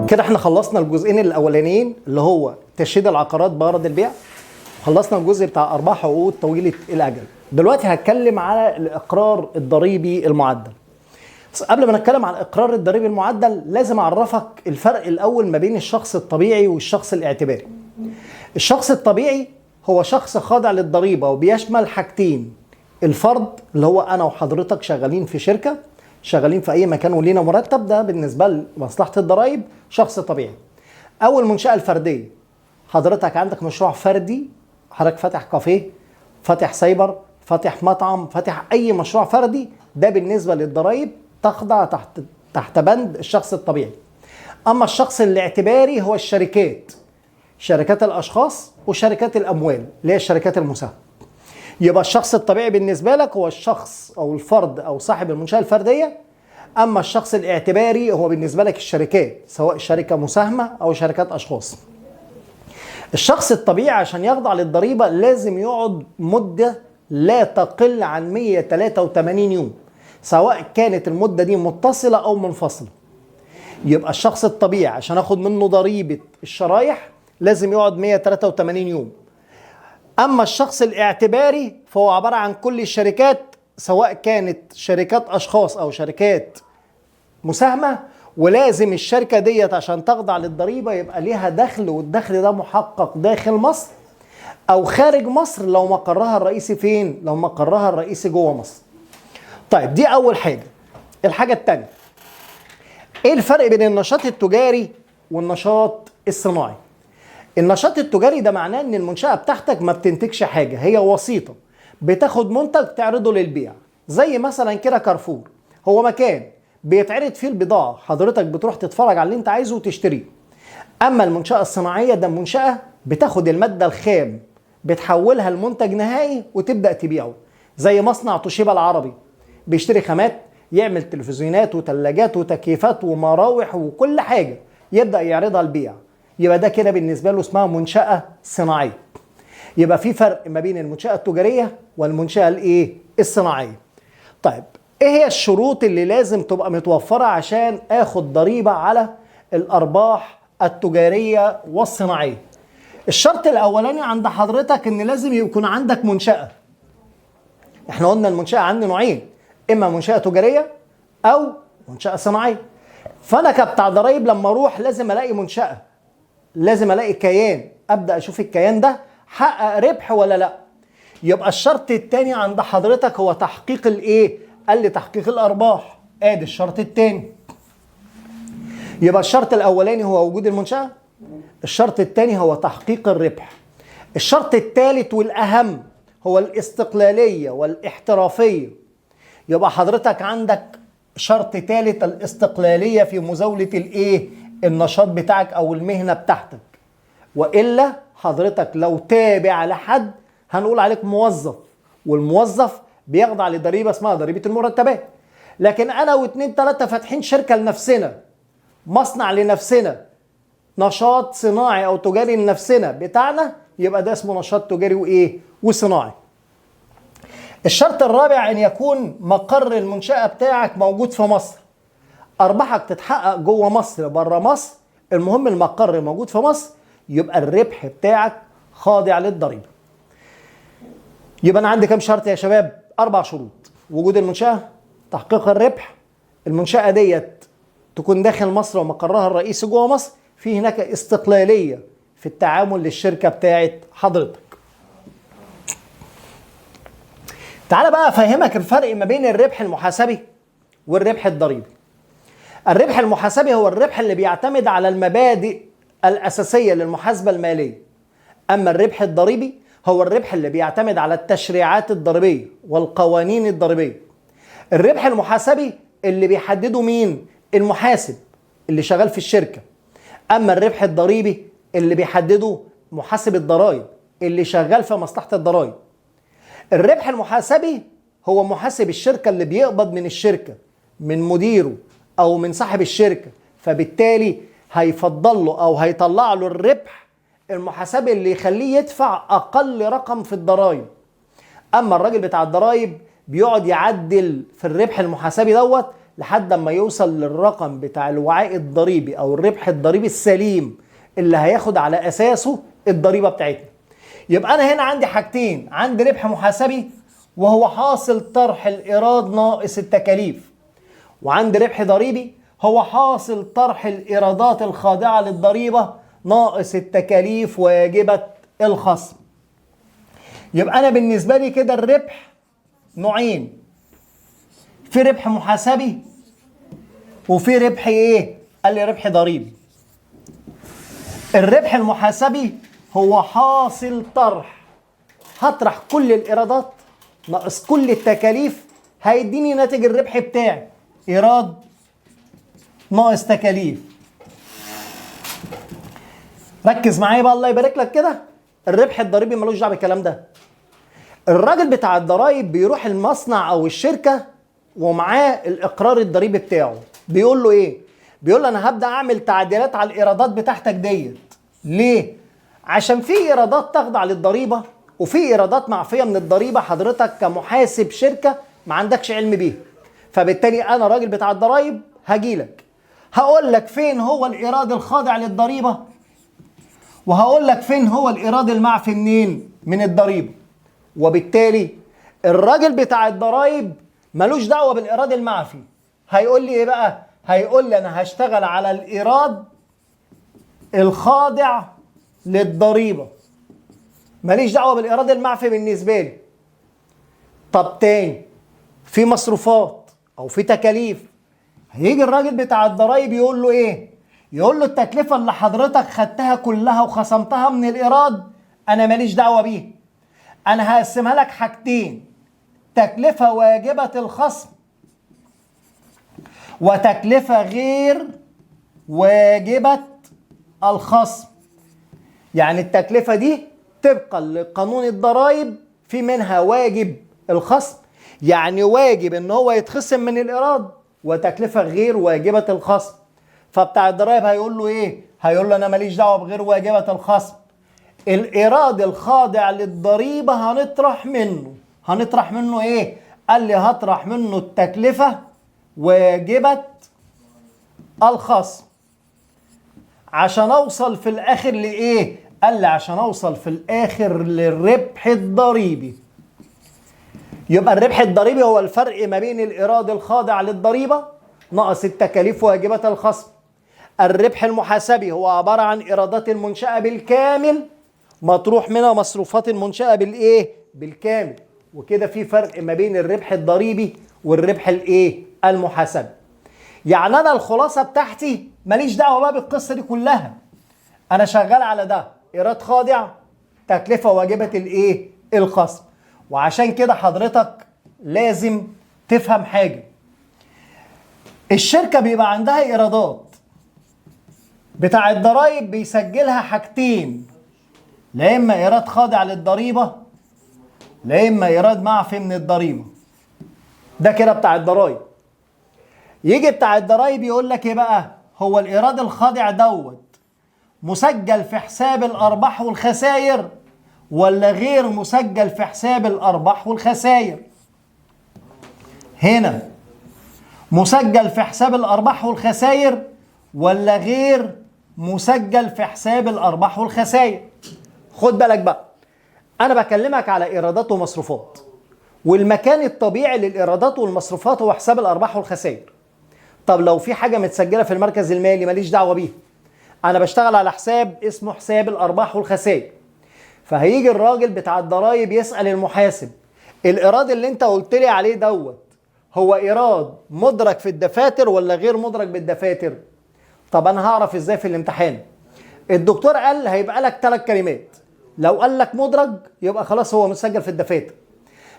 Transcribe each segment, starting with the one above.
كده احنا خلصنا الجزئين الاولانيين اللي هو تشييد العقارات بغرض البيع، خلصنا الجزء بتاع ارباح عقود طويلة الاجل. دلوقتي هتكلم على الاقرار الضريبي المعدل. بس قبل ما نتكلم على الاقرار الضريبي المعدل لازم اعرفك الفرق الاول ما بين الشخص الطبيعي والشخص الاعتباري. الشخص الطبيعي هو شخص خاضع للضريبه وبيشمل حاجتين: الفرد اللي هو انا وحضرتك شغالين في شركة، شغالين في اي مكان ولينا مرتب، ده بالنسبة لمصلحة الضرائب شخص طبيعي. او المنشاة الفردية، حضرتك عندك مشروع فردي، حضرتك فاتح كافيه، فاتح سايبر، فاتح مطعم، فاتح اي مشروع فردي، ده بالنسبة للضرائب تخضع تحت بند الشخص الطبيعي. اما الشخص الاعتباري هو الشركات، شركات الاشخاص وشركات الاموال اللي هي الشركات المساهمة. يبقى الشخص الطبيعي بالنسبة لك هو الشخص او الفرد او صاحب المنشاة الفردية. اما الشخص الاعتباري هو بالنسبة لك الشركات، سواء شركة مساهمة او شركات اشخاص. الشخص الطبيعي عشان يخضع للضريبه لازم يقعد مده لا تقل عن 183 يوم، سواء كانت المدة دي متصلة او منفصلة. يبقى الشخص الطبيعي عشان اخد منه ضريبة الشرايح لازم يقعد 183 يوم. اما الشخص الاعتباري فهو عبارة عن كل الشركات، سواء كانت شركات اشخاص او شركات مساهمة، ولازم الشركة ديت عشان تخضع للضريبه يبقى ليها دخل، والدخل ده محقق داخل مصر او خارج مصر لو مقرها الرئيسي فين؟ لو مقرها الرئيسي جوه مصر. طيب دي اول حاجة. الحاجة الثانية، ايه الفرق بين النشاط التجاري والنشاط الصناعي؟ النشاط التجاري ده معناه ان المنشأة بتاعتك ما بتنتجش حاجة، هي وسيطة، بتاخد منتج تعرضه للبيع، زي مثلا كده كارفور، هو مكان بيتعرض فيه البضاعة، حضرتك بتروح تتفرج على اللي انت عايزه وتشتريه. اما المنشأة الصناعية ده منشأة بتاخد المادة الخام بتحولها لمنتج نهائي وتبدأ تبيعه، زي مصنع توشيبا العربي، بيشتري خامات يعمل تلفزيونات وتلاجات وتكييفات ومراوح وكل حاجة، يبدأ يعرضها للبيع. يبقى ده كده بالنسبة له اسمها منشأة صناعية. يبقى في فرق ما بين المنشأة التجارية والمنشأة الايه؟ الصناعية. طيب ايه هي الشروط اللي لازم تبقى متوفرة عشان اخد ضريبة على الارباح التجارية والصناعية؟ الشرط الاولاني عند حضرتك ان لازم يكون عندك منشأة. احنا قلنا المنشأة عندي نوعين، اما منشأة تجارية او منشأة صناعية. فانا كبتاع ضرايب لما اروح لازم الاقي منشأة، لازم الاقي كيان، ابدا اشوف الكيان ده حقق ربح ولا لا. يبقى الشرط الثاني عند حضرتك هو تحقيق الايه؟ قال لي تحقيق الارباح. ادي الشرط الثاني. يبقى الشرط الاولاني هو وجود المنشأة، الشرط الثاني هو تحقيق الربح. الشرط الثالث والاهم هو الاستقلالية والاحترافية. يبقى حضرتك عندك شرط ثالث، الاستقلالية في مزاولة الايه؟ النشاط بتاعك او المهنة بتاعتك. والا حضرتك لو تابع لحد هنقول عليك موظف، والموظف بيخضع لضريبه اسمها ضريبة المرتبات. لكن انا واتنين تلاتة فاتحين شركة لنفسنا، مصنع لنفسنا، نشاط صناعي او تجاري لنفسنا بتاعنا، يبقى ده اسمه نشاط تجاري وايه؟ وصناعي. الشرط الرابع ان يكون مقر المنشأة بتاعك موجود في مصر. ارباحك تتحقق جوه مصر بره مصر، المهم المقر موجود في مصر، يبقى الربح بتاعك خاضع للضريبه. يبقى انا عندي كام شرط يا شباب؟ 4 شروط: وجود المنشأة، تحقيق الربح، المنشأة ديت تكون داخل مصر ومقرها الرئيسي جوه مصر، في هناك استقلالية في التعامل للشركة بتاعت حضرتك. تعال بقى افهمك الفرق ما بين الربح المحاسبي والربح الضريبي. الربح المحاسبي هو الربح اللي بيعتمد على المبادئ الأساسية للمحاسبة المالية. أما الربح الضريبي هو الربح اللي بيعتمد على التشريعات الضريبية والقوانين الضريبية. الربح المحاسبي اللي بيحدده مين؟ المحاسب اللي شغال في الشركة. أما الربح الضريبي اللي بيحدده محاسب الضرائب اللي شغال في مصلحة الضرائب. الربح المحاسبي هو محاسب الشركة اللي بيقبض من الشركة، من مديره أو من صاحب الشركة، فبالتالي هيفضل له أو هيطلع له الربح المحاسبي اللي يخليه يدفع أقل رقم في الضرائب. أما الراجل بتاع الضرائب بيقعد يعدل في الربح المحاسبي دوت لحد ما يوصل للرقم بتاع الوعاء الضريبي او الربح الضريبي السليم اللي هياخد على اساسه الضريبة بتاعتنا. يبقى انا هنا عندي حاجتين، عندي ربح محاسبي وهو حاصل طرح الايراد ناقص التكاليف، وعندي ربح ضريبي هو حاصل طرح الايرادات الخاضعه للضريبه ناقص التكاليف واجبه الخصم. يبقى انا بالنسبة لي كده الربح نوعين، في ربح محاسبي وفي ربح ايه؟ قال لي ربح ضريبي. الربح المحاسبي هو حاصل طرح، هطرح كل الايرادات ناقص كل التكاليف هيديني ناتج الربح بتاعي، ايراد ناقص تكاليف. ركز معايا بقى الله يبارك لك كده، الربح الضريبي ملوش دعوه بالكلام ده. الراجل بتاع الضرايب بيروح المصنع او الشركة ومعاه الاقرار الضريبي بتاعه، بيقول له ايه؟ بيقول له انا هبدا اعمل تعديلات على الايرادات بتاعتك ديت. ليه؟ عشان في ايرادات تخضع للضريبه وفي ايرادات معفيه من الضريبة، حضرتك كمحاسب شركة ما عندكش علم بيها. فبالتالي انا راجل بتاع الضرايب هجيلك هقول لك فين هو الايراد الخاضع للضريبه، وهقول لك فين هو الايراد المعفي منين؟ من الضريبة. وبالتالي الراجل بتاع الضرايب ملوش دعوه بالايراد المعفي، هيقول لي ايه بقى؟ هيقول لي انا هشتغل على الايراد الخاضع للضريبه، ماليش دعوه بالايراد المعفي بالنسبة لي. طب تاني، في مصروفات او في تكاليف، هيجي الراجل بتاع الضرايب يقول له ايه؟ يقول له التكلفة اللي حضرتك خدتها كلها وخصمتها من الايراد انا ماليش دعوه بيها، انا هقسمها لك حاجتين، تكلفة واجبه الخصم وتكلفة غير واجبه الخصم. يعني التكلفة دي طبقا لقانون الضرائب في منها واجب الخصم، يعني واجب ان هو يتخصم من الايراد، وتكلفة غير واجبه الخصم. فبتاع الضرائب هيقول له ايه؟ هيقول له انا ماليش دعوه بغير واجبه الخصم، الايراد الخاضع للضريبه هنطرح منه. هنطرح منه ايه؟ قال لي هطرح منه التكلفة واجبه الخصم عشان اوصل في الاخر لايه؟ قال لي عشان اوصل في الاخر للربح الضريبي. يبقى الربح الضريبي هو الفرق ما بين الايراد الخاضع للضريبه ناقص التكاليف واجبات الخصم. الربح المحاسبي هو عبارة عن ايرادات المنشاة بالكامل مطروح منها مصروفات المنشاة بالايه؟ بالكامل. وكده في فرق ما بين الربح الضريبي والربح الايه؟ المحاسبي. يعني انا الخلاصة بتاعتي ماليش دعوه بقى بالقصة دي كلها، انا شغال على ده، ايراد خاضع، تكلفة واجبه الايه؟ الخصم. وعشان كده حضرتك لازم تفهم حاجة، الشركة بيبقى عندها ايرادات، بتاع الضرايب بيسجلها حاجتين، لا اما ايراد خاضع للضريبه لا اما ايراد معفي من الضريبة. ده كده بتاع الضرايب. يجي بتاع الضرايب يقول لك ايه بقى؟ هو الايراد الخاضع دوت مسجل في حساب الارباح والخسائر ولا غير مسجل في حساب الارباح والخسائر؟ هنا مسجل في حساب الارباح والخسائر ولا غير مسجل في حساب الارباح والخسائر؟ خد بالك بقى، انا بكلمك على ايرادات ومصروفات، والمكان الطبيعي للايرادات والمصروفات هو حساب الارباح والخسائر. طب لو في حاجة متسجله في المركز المالي ماليش دعوه بيها، انا بشتغل على حساب اسمه حساب الارباح والخسائر. فهيجي الراجل بتاع الضرايب يسال المحاسب، الايراد اللي انت قلت لي عليه دوت هو ايراد مدرك في الدفاتر ولا غير مدرك بالدفاتر؟ طب انا هعرف ازاي في الامتحان؟ الدكتور قال هيبقى لك 3 كلمات، لو قال لك مدرج يبقى خلاص هو متسجل في الدفاتر،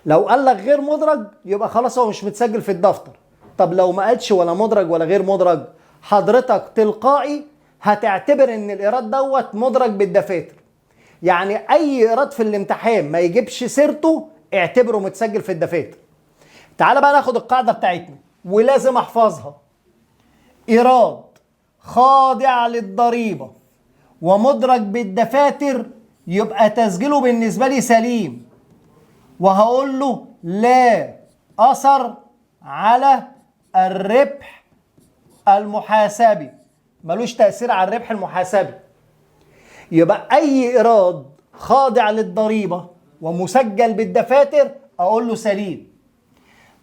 لو قال لك غير مدرج يبقى خلاص هو مش متسجل في الدفتر. طب لو ما قالش ولا مدرج ولا غير مدرج، حضرتك تلقائي هتعتبر ان الايراد دوت مدرج بالدفاتر. يعني اي ايراد في الامتحان ما يجيبش سيرته اعتبره متسجل في الدفاتر. تعال بقى ناخد القاعدة بتاعتنا ولازم احفظها. ايراد خاضع للضريبة ومدرج بالدفاتر يبقى تسجيله بالنسبة لي سليم، وهقول له لا أثر على الربح المحاسبي، ملوش تأثير على الربح المحاسبي. يبقى أي إيراد خاضع للضريبة ومسجل بالدفاتر أقول له سليم.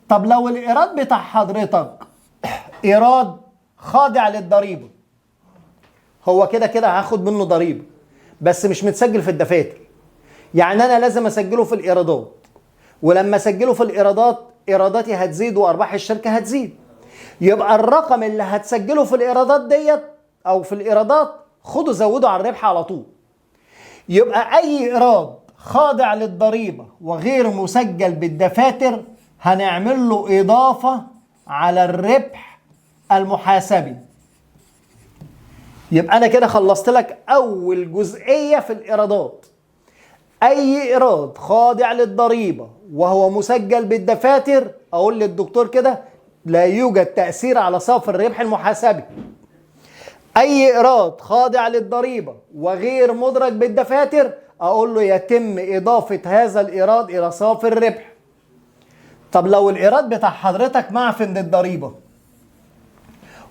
طب لو الإيراد بتاع حضرتك إيراد خاضع للضريبة، هو كده كده هاخد منه ضريبة بس مش متسجل في الدفاتر، يعني أنا لازم أسجله في الإيرادات، ولما أسجله في الإيرادات إيراداتي هتزيد وأرباح الشركة هتزيد. يبقى الرقم اللي هتسجله في الإيرادات ديت أو في الإيرادات خده زوده على الربح على طول. يبقى أي إيراد خاضع للضريبة وغير مسجل بالدفاتر هنعمل له إضافة على الربح المحاسبي. يبقى أنا كده خلصت لك أول جزئية في الإيرادات. أي إيراد خاضع للضريبة وهو مسجل بالدفاتر أقول للدكتور كده لا يوجد تأثير على صافي الربح المحاسبي. أي إيراد خاضع للضريبة وغير مدرج بالدفاتر أقول له يتم إضافة هذا الإيراد إلى صافي الربح. طب لو الإيراد بتاع حضرتك معفي من الضريبة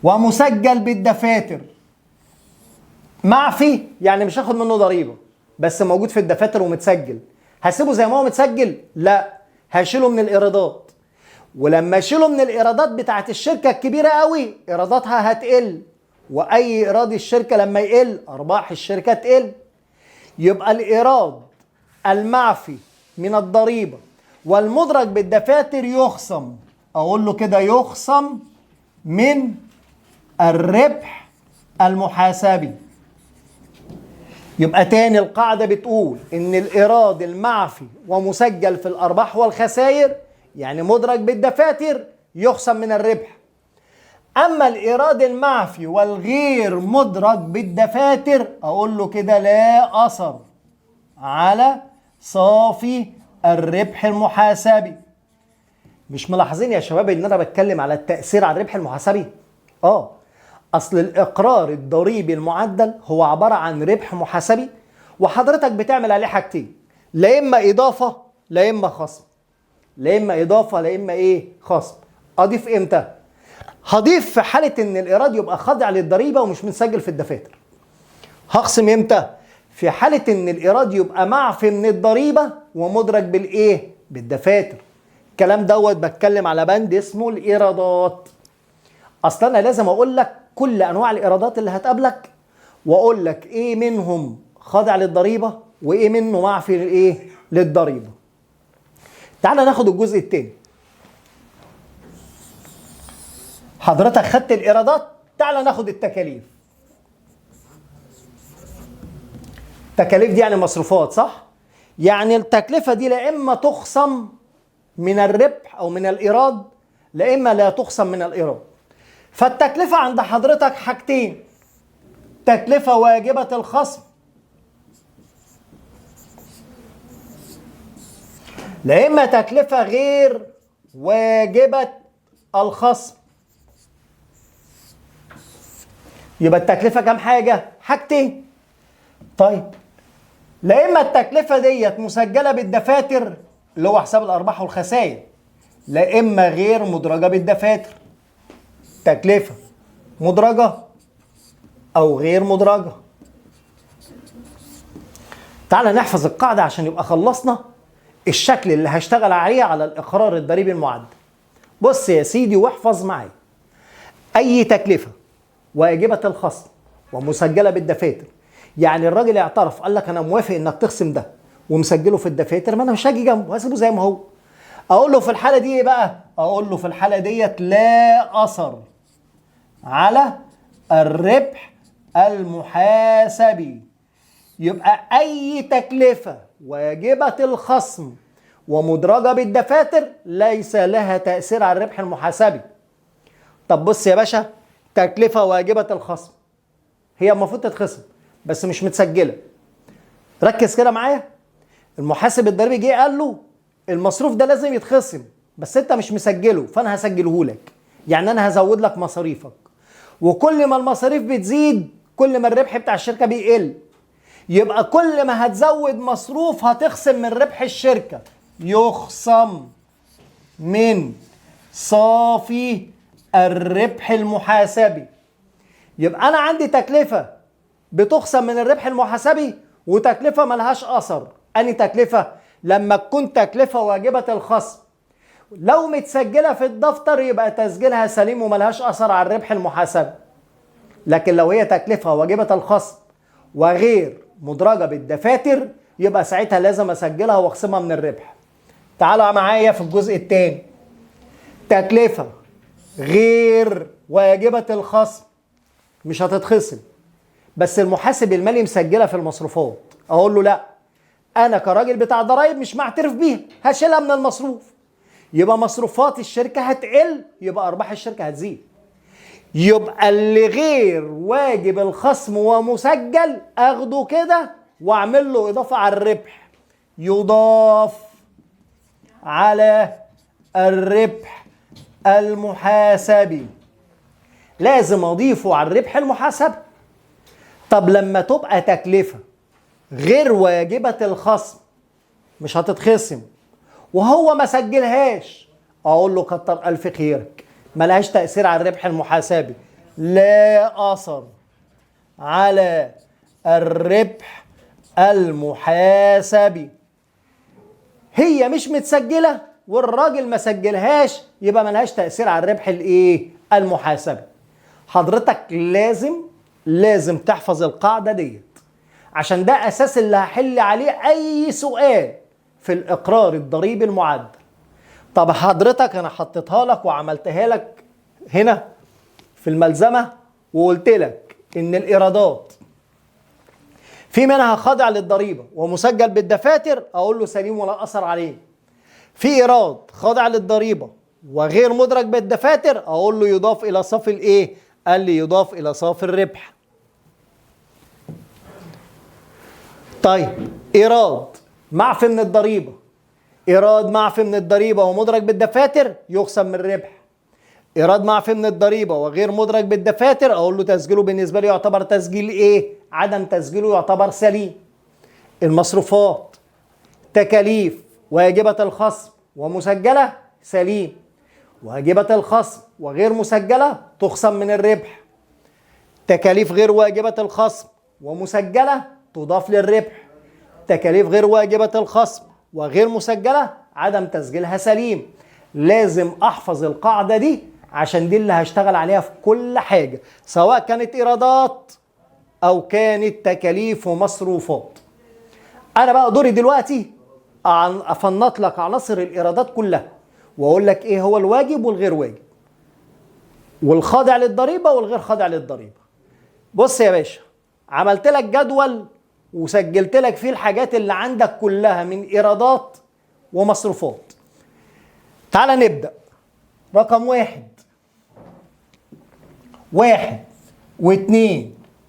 ومسجل بالدفاتر، معفي يعني مش هاخد منه ضريبة بس موجود في الدفاتر ومتسجل، هسيبه زي ما هو متسجل؟ لا، هشيله من الإيرادات. ولما اشيله من الإيرادات بتاعت الشركة الكبيرة قوي إيراداتها هتقل، وأي إيراد الشركة لما يقل أرباح الشركة تقل. يبقى الإيراد المعفي من الضريبة والمدرج بالدفاتر يخصم، أقول له كده يخصم من الربح المحاسبي. يبقى تاني القاعدة بتقول إن الإيراد المعفي ومسجل في الأرباح والخسائر يعني مدرج بالدفاتر يخصم من الربح. أما الإيراد المعفي والغير مدرج بالدفاتر أقول له كده لا أثر على صافي الربح المحاسبي. مش ملاحظين يا شباب إن أنا بتكلم على التأثير على الربح المحاسبي؟ أصل الإقرار الضريبي المعدل هو عبارة عن ربح محاسبي، وحضرتك بتعمل عليه حاجتين، لا إما إضافة لا إما خصم، لا إما إضافة لا إما إيه؟ خصم. أضيف إمتى؟ هضيف في حالة إن الإيراد يبقى خاضع للضريبة ومش متسجل في الدفاتر. هخصم إمتى؟ في حالة إن الإيراد يبقى معفي من الضريبة ومدرج بالإيه؟ بالدفاتر. الكلام دوت بتكلم على بند اسمه الإيرادات. أصل أنا لازم أقول لك كل أنواع الإيرادات اللي هتقابلك، وأقول لك إيه منهم خاضع للضريبة وإيه منه معفي للإيه؟ للضريبة. تعال ناخد الجزء التاني. حضرتك خدت الإيرادات، تعال ناخد التكاليف. التكاليف دي يعني مصروفات، صح؟ يعني التكلفة دي لا إما تخصم من الربح أو من الإيراد، لا إما لا تخصم من الإيراد. فالتكلفة عند حضرتك حاجتين: تكلفة واجبة الخصم لا إما تكلفة غير واجبة الخصم. يبقى التكلفة كام حاجة؟ حاجتين. طيب لا إما التكلفة ديت مسجلة بالدفاتر اللي هو حساب الأرباح والخسائر، لا إما غير مدرجة بالدفاتر. تكلفة مدرجة أو غير مدرجة. تعال نحفظ القاعدة عشان يبقى خلصنا الشكل اللي هشتغل عليه على الإقرار الضريبي المعدل. بص يا سيدي واحفظ معايا. أي تكلفة واجبة الخصم ومسجلة بالدفاتر، يعني الراجل اعترف قال لك أنا موافق إنك تخصم ده ومسجله في الدفاتر، ما أنا مش هاجي جنبه، هسيبه زي ما هو. أقول له في الحالة دي إيه بقى؟ أقول له في الحالة ديت لا أثر على الربح المحاسبي. يبقى أي تكلفة واجبة الخصم ومدرجة بالدفاتر ليس لها تأثير على الربح المحاسبي. طب بص يا باشا، تكلفة واجبة الخصم هي المفروض تتخصم بس مش متسجلة. ركز كده معايا، المحاسب الضريبي جه قال له المصروف ده لازم يتخصم بس انت مش مسجله، فانا هسجله لك، يعني انا هزود لك مصاريفك، وكل ما المصاريف بتزيد كل ما الربح بتاع الشركة بيقل. يبقى كل ما هتزود مصروف هتخصم من ربح الشركة، يخصم من صافي الربح المحاسبي. يبقى انا عندي تكلفة بتخصم من الربح المحاسبي وتكلفة ملهاش اثر. اني تكلفة؟ لما تكون تكلفة واجبة الخصم، لو متسجلة في الدفتر يبقى تسجيلها سليم وملهاش اثر على الربح المحاسبي. لكن لو هي تكلفة واجبة الخصم وغير مدرجة بالدفاتر يبقى ساعتها لازم اسجلها واخصمها من الربح. تعالوا معايا في الجزء الثاني، تكلفة غير واجبة الخصم مش هتتخصم، بس المحاسب المالي مسجلها في المصروفات. اقول له لا، انا كراجل بتاع ضرايب مش معترف بيها، هشيلها من المصروف. يبقى مصروفات الشركة هتقل، يبقى ارباح الشركة هتزيد. يبقى اللي غير واجب الخصم ومسجل اخده كده واعمل له اضافة على الربح، يضاف على الربح المحاسبي. لازم اضيفه على الربح المحاسبي. طب لما تبقى تكلفة غير واجبة الخصم مش هتتخصم وهو ما سجلهاش، اقول له كتر الف خيرك، ملهاش تأثير على الربح المحاسبي، لا أثر على الربح المحاسبي. هي مش متسجلة والراجل ما سجلهاش، يبقى ملهاش تأثير على الربح الايه؟ المحاسبي. حضرتك لازم تحفظ القاعدة ديت، عشان ده أساس اللي هحل عليه أي سؤال في الإقرار الضريبي المعدل. طب حضرتك أنا حطيتها لك وعملتها لك هنا في الملزمة، وقلت لك إن الإيرادات في منها خاضع للضريبة ومسجل بالدفاتر، أقول له سليم ولا أثر عليه. في إيراد خاضع للضريبة وغير مدرج بالدفاتر، أقول له يضاف إلى صافي الإيه؟ قال لي يضاف إلى صافي الربح. طيب إيراد معفي من الضريبة، إيراد معفي من الضريبة ومدرج بالدفاتر يخصم من الربح. إيراد معفي من الضريبة وغير مدرج بالدفاتر، أقول له تسجيله بالنسبة لي يعتبر تسجيل إيه؟ عدم تسجيله يعتبر سليم. المصروفات تكاليف واجبة الخصم ومسجلة سليم، واجبة الخصم وغير مسجلة تخصم من الربح. تكاليف غير واجبة الخصم ومسجلة تضاف للربح. تكاليف غير واجبة الخصم وغير مسجلة عدم تسجيلها سليم. لازم احفظ القاعدة دي عشان دي اللي هشتغل عليها في كل حاجة، سواء كانت ايرادات او كانت تكاليف ومصروفات. انا بقى دوري دلوقتي افنط لك عناصر الايرادات كلها واقول لك ايه هو الواجب والغير واجب، والخاضع للضريبة والغير خاضع للضريبة. بص يا باشا، عملت لك جدول وسجلت لك فيه الحاجات اللي عندك كلها من ايرادات ومصروفات. تعال نبدأ. رقم 1 1 و2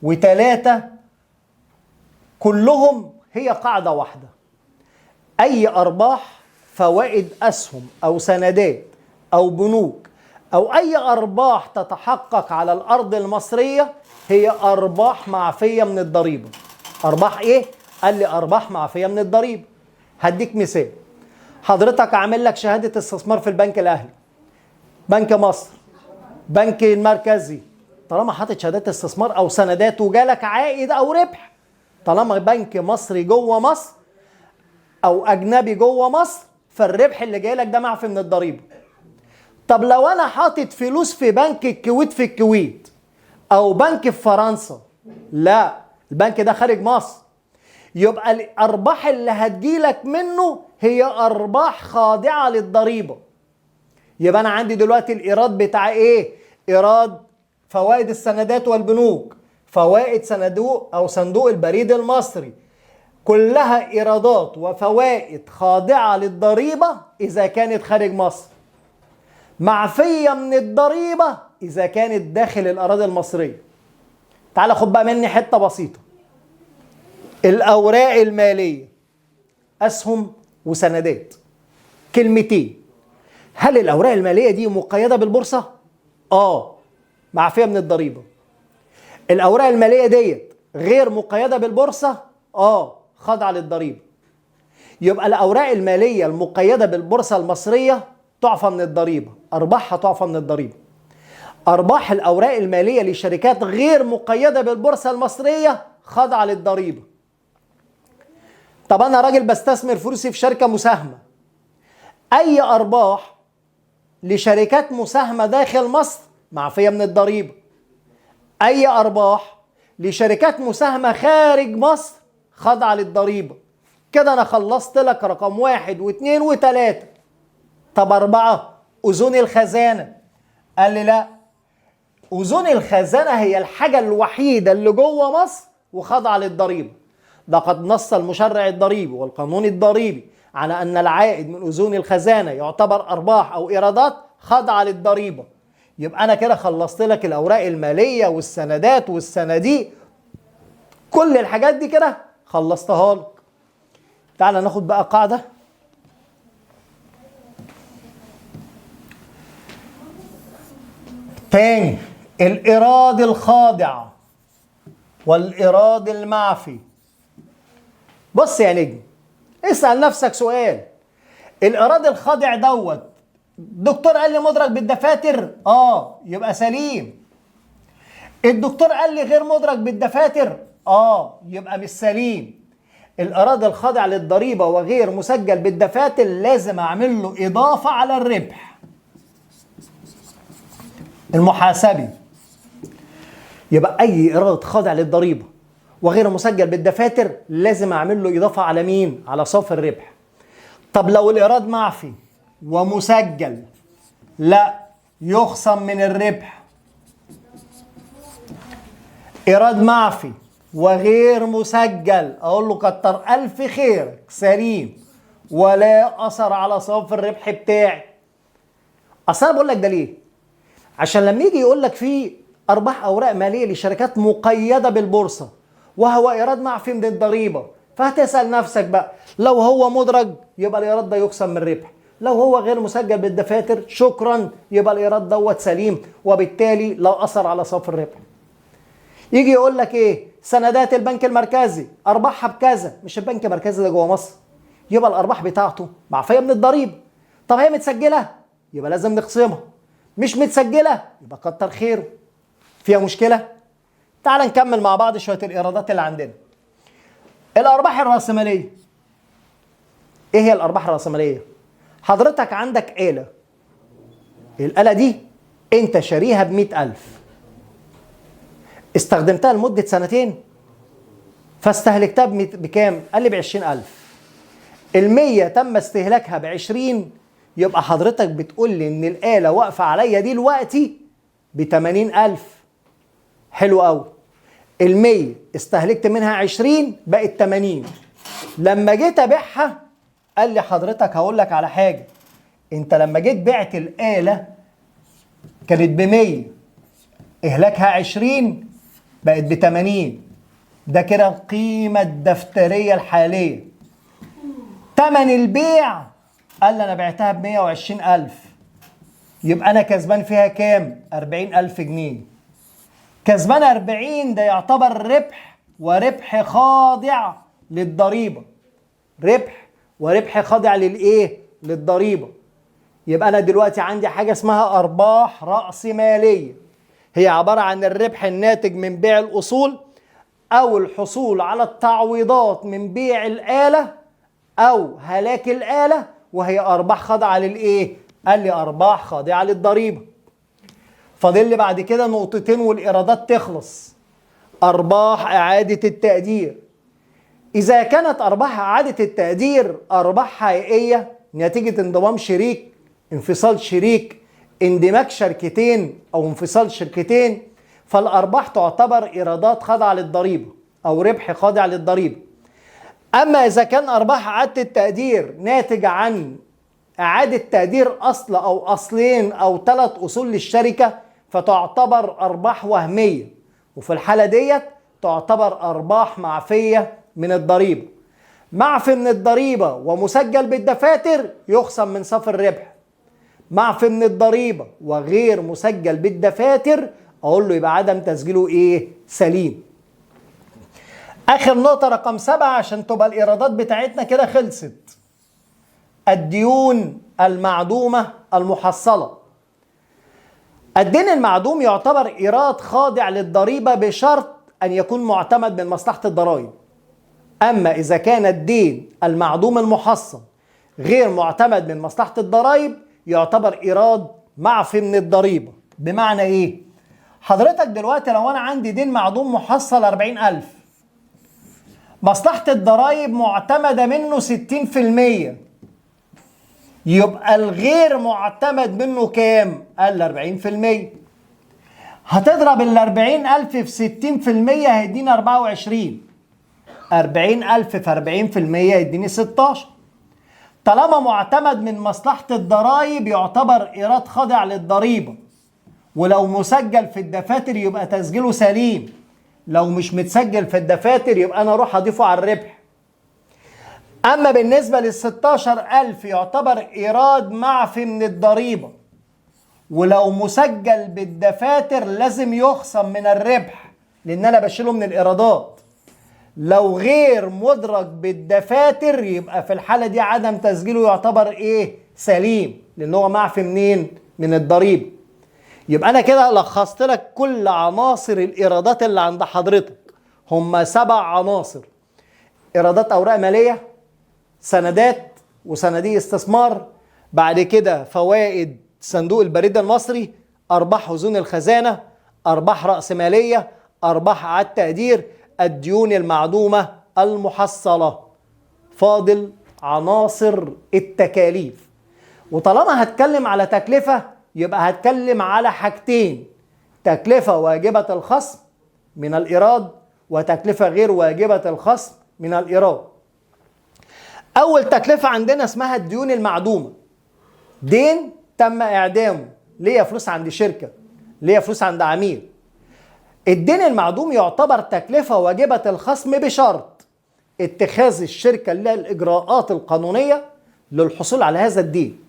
و3 كلهم هي قاعدة واحدة. أي أرباح فوائد أسهم أو سندات أو بنوك أو أي أرباح تتحقق على الأرض المصرية هي أرباح معفية من الضريبة. أرباح إيه؟ قال لي أرباح معفية من الضريبة. هديك مثال. حضرتك عامل لك شهادة استثمار في البنك الأهلي، بنك مصر، بنك المركزي، طالما حاطط شهادات استثمار أو سندات وجالك عائد أو ربح، طالما بنك مصري جوه مصر أو أجنبي جوه مصر، فالربح اللي جاي لك ده معفي من الضريبة. طب لو أنا حاطط فلوس في بنك الكويت في الكويت أو بنك في فرنسا، لا، البنك ده خارج مصر، يبقى الأرباح اللي هتجيلك منه هي أرباح خاضعة للضريبة. يبقى أنا عندي دلوقتي الإيراد بتاع إيه؟ إيراد فوائد السندات والبنوك، فوائد صندوق أو صندوق البريد المصري، كلها إيرادات وفوائد خاضعة للضريبة إذا كانت خارج مصر، معفية من الضريبة إذا كانت داخل الأراضي المصرية. تعال خد بقى مني حتة بسيطة. الأوراق المالية، أسهم وسندات، كلمتين. هل الأوراق المالية دي مقيدة بالبورصة؟ آه، معفية من الضريبة. الأوراق المالية ديت غير مقيدة بالبورصة؟ آه، خاضعة للضريبة. يبقى الأوراق المالية المقيدة بالبورصة المصرية تعفى من الضريبة، أرباحها تعفى من الضريبة. ارباح الاوراق المالية لشركات غير مقيده بالبورصه المصرية خاضعة للضريبه. طب انا راجل بستثمر فلوسي في شركة مساهمة، اي ارباح لشركات مساهمة داخل مصر معفيه من الضريبة، اي ارباح لشركات مساهمة خارج مصر خاضعة للضريبه. كده انا خلصت لك رقم 1 و2 و3. طب 4 اذون الخزانة. قال لي لا، اذون الخزانة هي الحاجة الوحيدة اللي جوه مصر وخاضعه للضريبه. لقد نص المشرع الضريبي والقانون الضريبي على ان العائد من اذون الخزانة يعتبر ارباح او ايرادات خاضعة للضريبه. يبقى انا كده خلصت لك الاوراق المالية والسندات والصناديق، كل الحاجات دي كده خلصتها لك. تعال ناخد بقى قاعدة. تاني، الإيراد الخاضع والإيراد المعفي. بص يا نجم، اسأل نفسك سؤال. الإيراد الخاضع دوت الدكتور قال لي مدرج بالدفاتر، يبقى سليم. الدكتور قال لي غير مدرج بالدفاتر، يبقى مش سليم. الإيراد الخاضع للضريبة وغير مسجل بالدفاتر لازم أعمل له إضافة على الربح المحاسبي. يبقى أي إيراد خاضع للضريبة وغير مسجل بالدفاتر لازم أعمل له إضافة على مين؟ على صافي الربح. طب لو الإيراد معفي ومسجل، لا يخصم من الربح. إيراد معفي وغير مسجل، أقول له كتر ألف خيرك سليم ولا أثر على صافي الربح بتاعي. أصل أنا بقول لك ده ليه؟ عشان لما يجي يقول لك في أرباح أوراق مالية لشركات مقيدة بالبورصة وهو إيراد معفي من الضريبة، فهتسأل نفسك بقى لو هو مدرج يبقى الإيراد ده يخصم من الربح، لو هو غير مسجل بالدفاتر شكرا يبقى الإيراد دوت سليم وبالتالي لا أثر على صافي الربح. يجي يقول لك إيه؟ سندات البنك المركزي أرباحها بكذا، مش البنك المركزي ده جوه مصر، يبقى الأرباح بتاعته معفية من الضريبة. طب هي متسجلة؟ يبقى لازم نخصمها. مش متسجلة؟ يبقى كتر خيره. فيها مشكلة؟ تعال نكمل مع بعض شوية الإيرادات اللي عندنا. الأرباح الرأسمالية. إيه هي الأرباح الرأسمالية؟ حضرتك عندك آلة، الآلة دي أنت شاريها ب100,000، استخدمتها لمدة سنتين فاستهلكتها بكام؟ قال لي ب20,000. 100 تم استهلاكها ب20، يبقى حضرتك بتقول لي إن الآلة واقفة عليا دي دلوقتي ب80,000. حلو قوي. 100 استهلكت منها 20 بقت 80. لما جيت ابيعها قال لي حضرتك هقول لك على حاجة، انت لما جيت بعت الاله كانت ب100، اهلاكها 20 بقت ب80، ده كده القيمة الدفتريه الحالية. تمن البيع قال لي انا بعتها ب120,000، يبقى انا كسبان فيها كام؟ 40,000 جنيه. كسبان 40، ده يعتبر ربح، وربح خاضع للضريبة. ربح وربح خاضع للايه؟ للضريبة. يبقى انا دلوقتي عندي حاجة اسمها ارباح رأسمالية، هي عبارة عن الربح الناتج من بيع الاصول او الحصول على التعويضات من بيع الآلة او هلاك الآلة، وهي ارباح خاضعة للايه؟ قال لي ارباح خاضعة للضريبة. فاضل لي بعد كده نقطتين والإيرادات تخلص. أرباح إعادة التقدير. إذا كانت أرباح إعادة التقدير أرباح حقيقية نتيجة انضمام شريك، انفصال شريك، اندماج شركتين أو انفصال شركتين، فالأرباح تعتبر إيرادات خاضعة للضريبة أو ربح خاضع للضريبة. أما إذا كان أرباح إعادة التقدير ناتج عن إعادة تقدير أصل أو أصلين أو 3 أصول للشركة، فتعتبر أرباح وهمية، وفي الحالة ديت تعتبر أرباح معفية من الضريبة. معفي من الضريبة ومسجل بالدفاتر يخصم من صافي الربح. معفي من الضريبة وغير مسجل بالدفاتر أقول له يبقى عدم تسجيله إيه؟ سليم. آخر نقطة رقم 7 عشان تبقى الإيرادات بتاعتنا كده خلصت. الديون المعدومة المحصلة. الدين المعدوم يعتبر إيراد خاضع للضريبة بشرط أن يكون معتمد من مصلحة الضرائب. أما إذا كان الدين المعدوم المحصل غير معتمد من مصلحة الضرائب يعتبر إيراد معفي من الضريبة. بمعنى إيه؟ حضرتك دلوقتي لو أنا عندي دين معدوم محصل 40,000، مصلحة الضرائب معتمدة منه 60%، يبقى الغير معتمد منه كام؟ قال 40%. هتضرب ال 40,000 في 60% هيديني 24، 40,000 في 40% يديني 16. طالما معتمد من مصلحة الضرائب يعتبر إيراد خاضع للضريبة، ولو مسجل في الدفاتر يبقى تسجيله سليم، لو مش متسجل في الدفاتر يبقى أنا أروح أضيفه على الربح. أما بالنسبة لل 16,000 يعتبر إيراد معفي من الضريبة، ولو مسجل بالدفاتر لازم يخصم من الربح لأن أنا بشيله من الإيرادات. لو غير مدرج بالدفاتر يبقى في الحالة دي عدم تسجيله يعتبر إيه؟ سليم، لأن هو معفي منين؟ من الضريبة. يبقى أنا كده لخصت لك كل عناصر الإيرادات اللي عند حضرتك، هم 7 عناصر: إيرادات أوراق مالية، سندات وصناديق استثمار، بعد كده فوائد صندوق البريد المصري، أرباح أذون الخزانة، أرباح رأسمالية، أرباح إعادة تقدير، الديون المعدومة المحصلة. فاضل عناصر التكاليف. وطالما هتكلم على تكلفة يبقى هتكلم على حاجتين: تكلفة واجبة الخصم من الإيراد وتكلفة غير واجبة الخصم من الإيراد. أول تكلفة عندنا اسمها الديون المعدومة. دين تم إعدامه، ليا فلوس عند شركة، ليا فلوس عند عميل. الدين المعدوم يعتبر تكلفة واجبة الخصم بشرط اتخاذ الشركة لها الإجراءات القانونية للحصول على هذا الدين.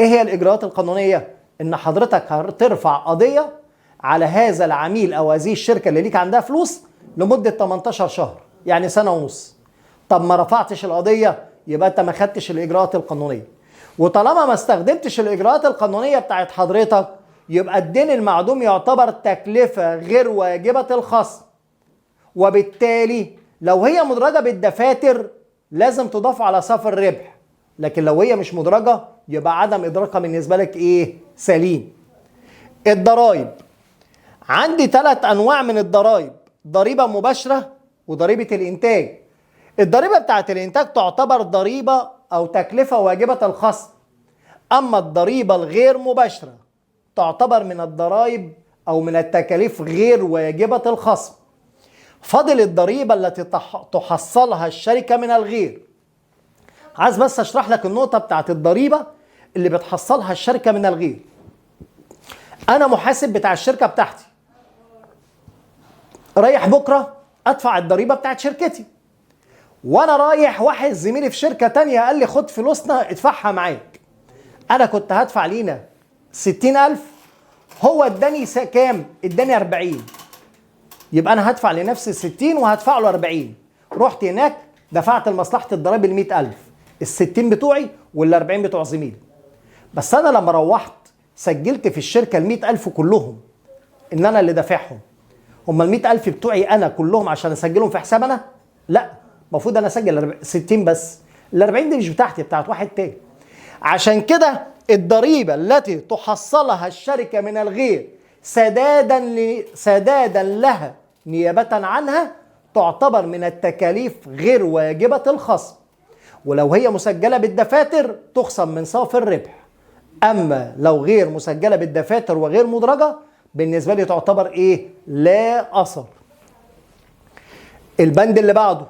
إيه هي الإجراءات القانونية؟ إن حضرتك هترفع قضية على هذا العميل أو هذه الشركة اللي ليك عندها فلوس لمدة 18 شهر، يعني سنة ونص. طب ما رفعتش القضية يبقى أنت ما خدتش الإجراءات القانونية، وطالما ما استخدمتش الإجراءات القانونية بتاعت حضرتك يبقى الدين المعدوم يعتبر تكلفة غير واجبة الخصم، وبالتالي لو هي مدرجة بالدفاتر لازم تضاف على صافي الربح، لكن لو هي مش مدرجة يبقى عدم إدراكها بالنسبة لك إيه؟ سليم. الضرائب عندي 3 أنواع من الضرائب: ضريبة مباشرة وضريبة الإنتاج. الضريبة بتاعت الإنتاج تعتبر ضريبة أو تكلفة واجبة الخصم، أما الضريبة الغير مباشرة تعتبر من الضرائب أو من التكاليف غير واجبة الخصم. فاضل الضريبة التي تحصلها الشركة من الغير. عايز بس أشرح لك النقطة بتاعت الضريبة اللي بتحصلها الشركة من الغير. أنا محاسب بتاع الشركة بتاعتي، رايح بكرة أدفع الضريبة بتاعت شركتي، وأنا رايح واحد زميلي في شركة تانية قال لي خد فلوسنا ادفعها معاك. أنا كنت هدفع لينا 60,000، هو اداني كام؟ اداني 40، يبقى أنا هدفع لنفسي 60 وهدفع له 40. رحت هناك دفعت لمصلحة الضرايب ال 100,000، ال 60 بتوعي وال 40 بتوع زميلي. بس أنا لما روحت سجلت في الشركة ال 100,000 كلهم إن أنا اللي دافعهم. هم ال 100,000 بتوعي أنا كلهم عشان أسجلهم في حساب أنا؟ لا، المفروض أنا أسجل 60 بس، ال 40 دي مش بتاعتي، بتاعت واحد تاني. عشان كده الضريبة التي تحصلها الشركة من الغير سدادا لها نيابة عنها تعتبر من التكاليف غير واجبة الخصم، ولو هي مسجلة بالدفاتر تخصم من صافي الربح. أما لو غير مسجلة بالدفاتر وغير مدرجة بالنسبة لي تعتبر إيه؟ لا أثر. البند اللي بعده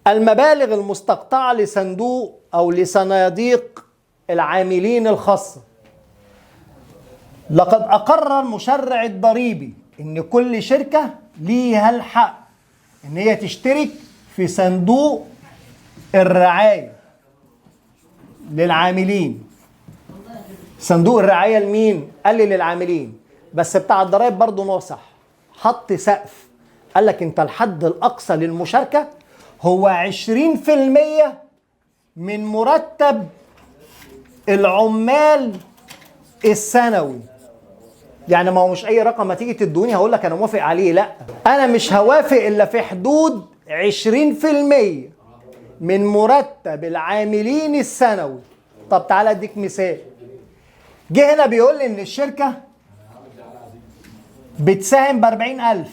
المبالغ المستقطعة لصندوق أو لصناديق العاملين الخاصة. لقد أقر المشرع الضريبي إن كل شركة ليها الحق إن هي تشترك في صندوق الرعاية للعاملين. صندوق الرعاية لمين؟ قال لي للعاملين، بس بتاع الضرايب برضه ناصح، حط سقف، قال لك انت الحد الأقصى للمشاركة هو 20% من مرتب العمال السنوي. يعني ما هو مش اي رقم ما تيجي تدوني هقول لك انا موافق عليه، لا، انا مش هوافق الا في حدود 20% من مرتب العاملين السنوي. طب تعالى اديك مثال. جه هنا بيقول لي ان الشركة بتساهم ب 40,000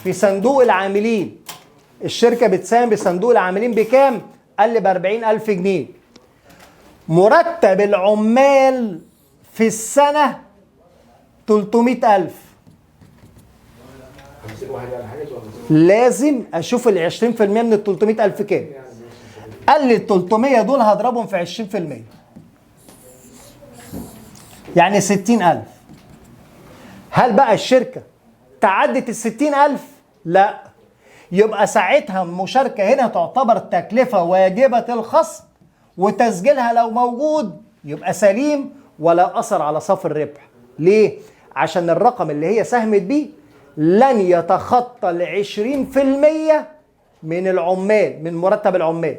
في صندوق العاملين. الشركة بتساهم بصندوق العاملين بكام؟ قال لي ب 40,000 جنيه. مرتب العمال في السنة 300,000. لازم اشوف ال 20% من ال 300,000 كام. قال لي ال 300 دول هضربهم في 20%، يعني 60,000. هل بقى الشركة تعدت ال 60,000؟ لا، يبقى ساعتها المشاركة هنا تعتبر تكلفة واجبة الخصم، وتسجيلها لو موجود يبقى سليم ولا أثر على صافي الربح. ليه؟ عشان الرقم اللي هي ساهمت بيه لن يتخطى ال 20% من العمال، من مرتب العمال.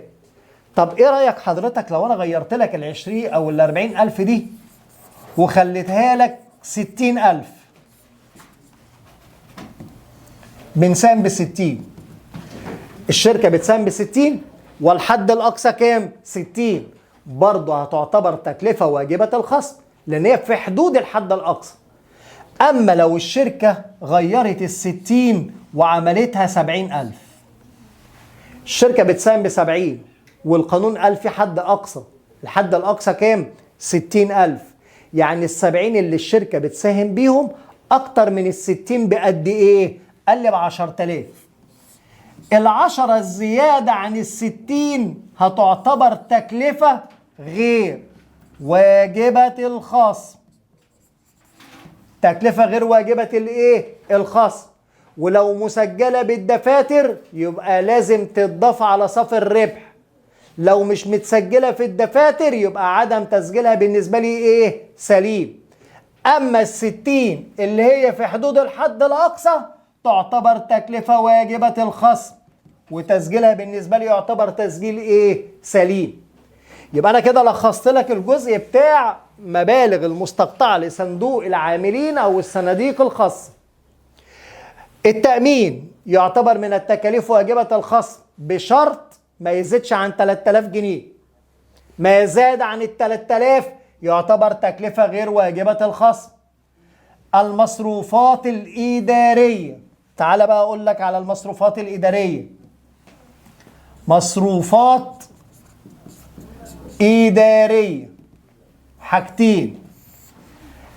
طب ايه رأيك حضرتك لو انا غيرت لك ال 20 او ال 40,000 دي وخليتها لك 60,000؟ بنساهم ب 60، الشركة بتساهم ب 60 والحد الأقصى كام؟ 60. برضه هتعتبر تكلفة واجبة الخصم لأن هي في حدود الحد الأقصى. أما لو الشركة غيرت ال 60 وعملتها 70,000، الشركة بتساهم ب 70 والقانون قال في حد أقصى، الحد الأقصى كام؟ 60,000. يعني ال 70 اللي الشركة بتساهم بيهم أكتر من ال 60 بقد إيه؟ قال لي ب 10,000. ال10 الزيادة عن ال60 هتعتبر تكلفة غير واجبة الخصم، تكلفة غير واجبة الايه؟ الخصم. ولو مسجلة بالدفاتر يبقى لازم تتضاف على صافي الربح، لو مش متسجلة في الدفاتر يبقى عدم تسجيلها بالنسبة لي ايه؟ سليم. اما ال60 اللي هي في حدود الحد الاقصى تعتبر تكلفة واجبة الخصم، وتسجيلها بالنسبة لي يعتبر تسجيل ايه؟ سليم. يبقى انا كده لخصت لك الجزء بتاع مبالغ المستقطعة لصندوق العاملين او الصناديق الخاصة. التأمين يعتبر من التكاليف واجبة الخصم بشرط ما يزيدش عن 3000 جنيه. ما زاد عن ال 3000 يعتبر تكلفة غير واجبة الخصم. المصروفات الإدارية، تعال بقى أقول لك على المصروفات الإدارية. مصروفات إدارية حاجتين.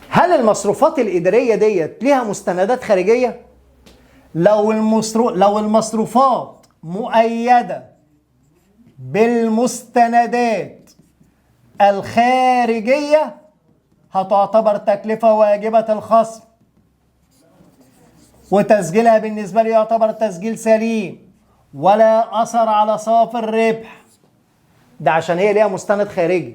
هل المصروفات الإدارية ديت ليها مستندات خارجية؟ لو المصروفات مؤيدة بالمستندات الخارجية هتعتبر تكلفة واجبة الخصم، وتسجيلها بالنسبة لي يعتبر تسجيل سليم ولا أثر على صافي الربح، ده عشان هي ليها مستند خارجي.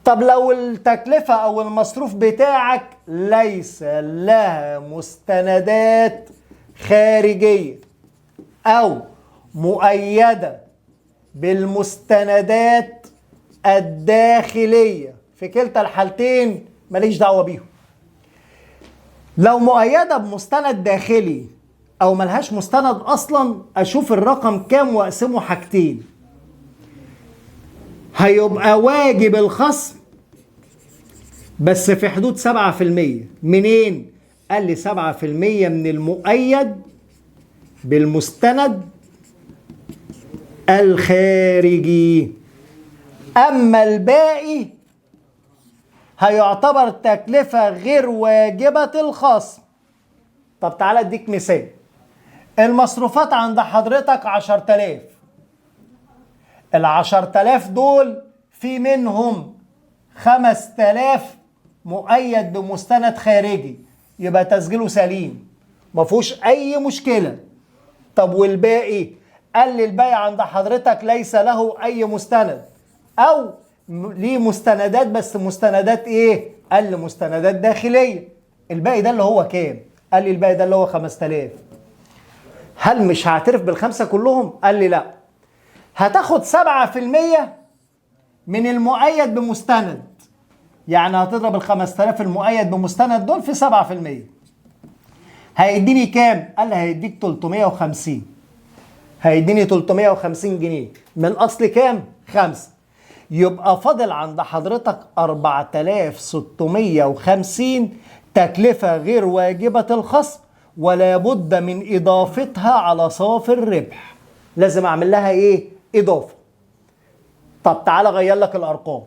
طب لو التكلفة أو المصروف بتاعك ليس لها مستندات خارجية أو مؤيدة بالمستندات الداخلية، في كلتا الحالتين ماليش دعوة بيهم. لو مؤيدة بمستند داخلي أو ملهاش مستند أصلا، أشوف الرقم كام وأقسمه حاجتين. هيبقى واجب الخصم بس في حدود 7%. منين؟ قال لي 7% من المؤيد بالمستند الخارجي، أما الباقي هيعتبر تكلفة غير واجبة الخصم. طب تعالى اديك مثال. المصروفات عند حضرتك 10,000، ال10,000 دول في منهم 5,000 مؤيد بمستند خارجي، يبقى تسجيله سليم ما فيهوش أي مشكلة. طب والباقي؟ قال لي الباقي عند حضرتك ليس له أي مستند، أو ليه مستندات بس مستندات إيه؟ قال لي مستندات داخلية. الباقي ده اللي هو كام؟ قال لي الباقي ده اللي هو 5,000. هل مش هعترف بالخمسة كلهم؟ قال لي لا، هتاخد 7% من المؤيد بمستند، يعني هتضرب ال 5000 المؤيد بمستند دول في 7%. هيديني كام؟ قال لي هيديك 350. هيديني 350 جنيه من اصل كام؟ 5. يبقى فاضل عند حضرتك 4650 تكلفة غير واجبة الخصم، ولا بد من إضافتها على صافي الربح. لازم أعمل لها إيه؟ إضافة. طب تعالى أغير لك الأرقام.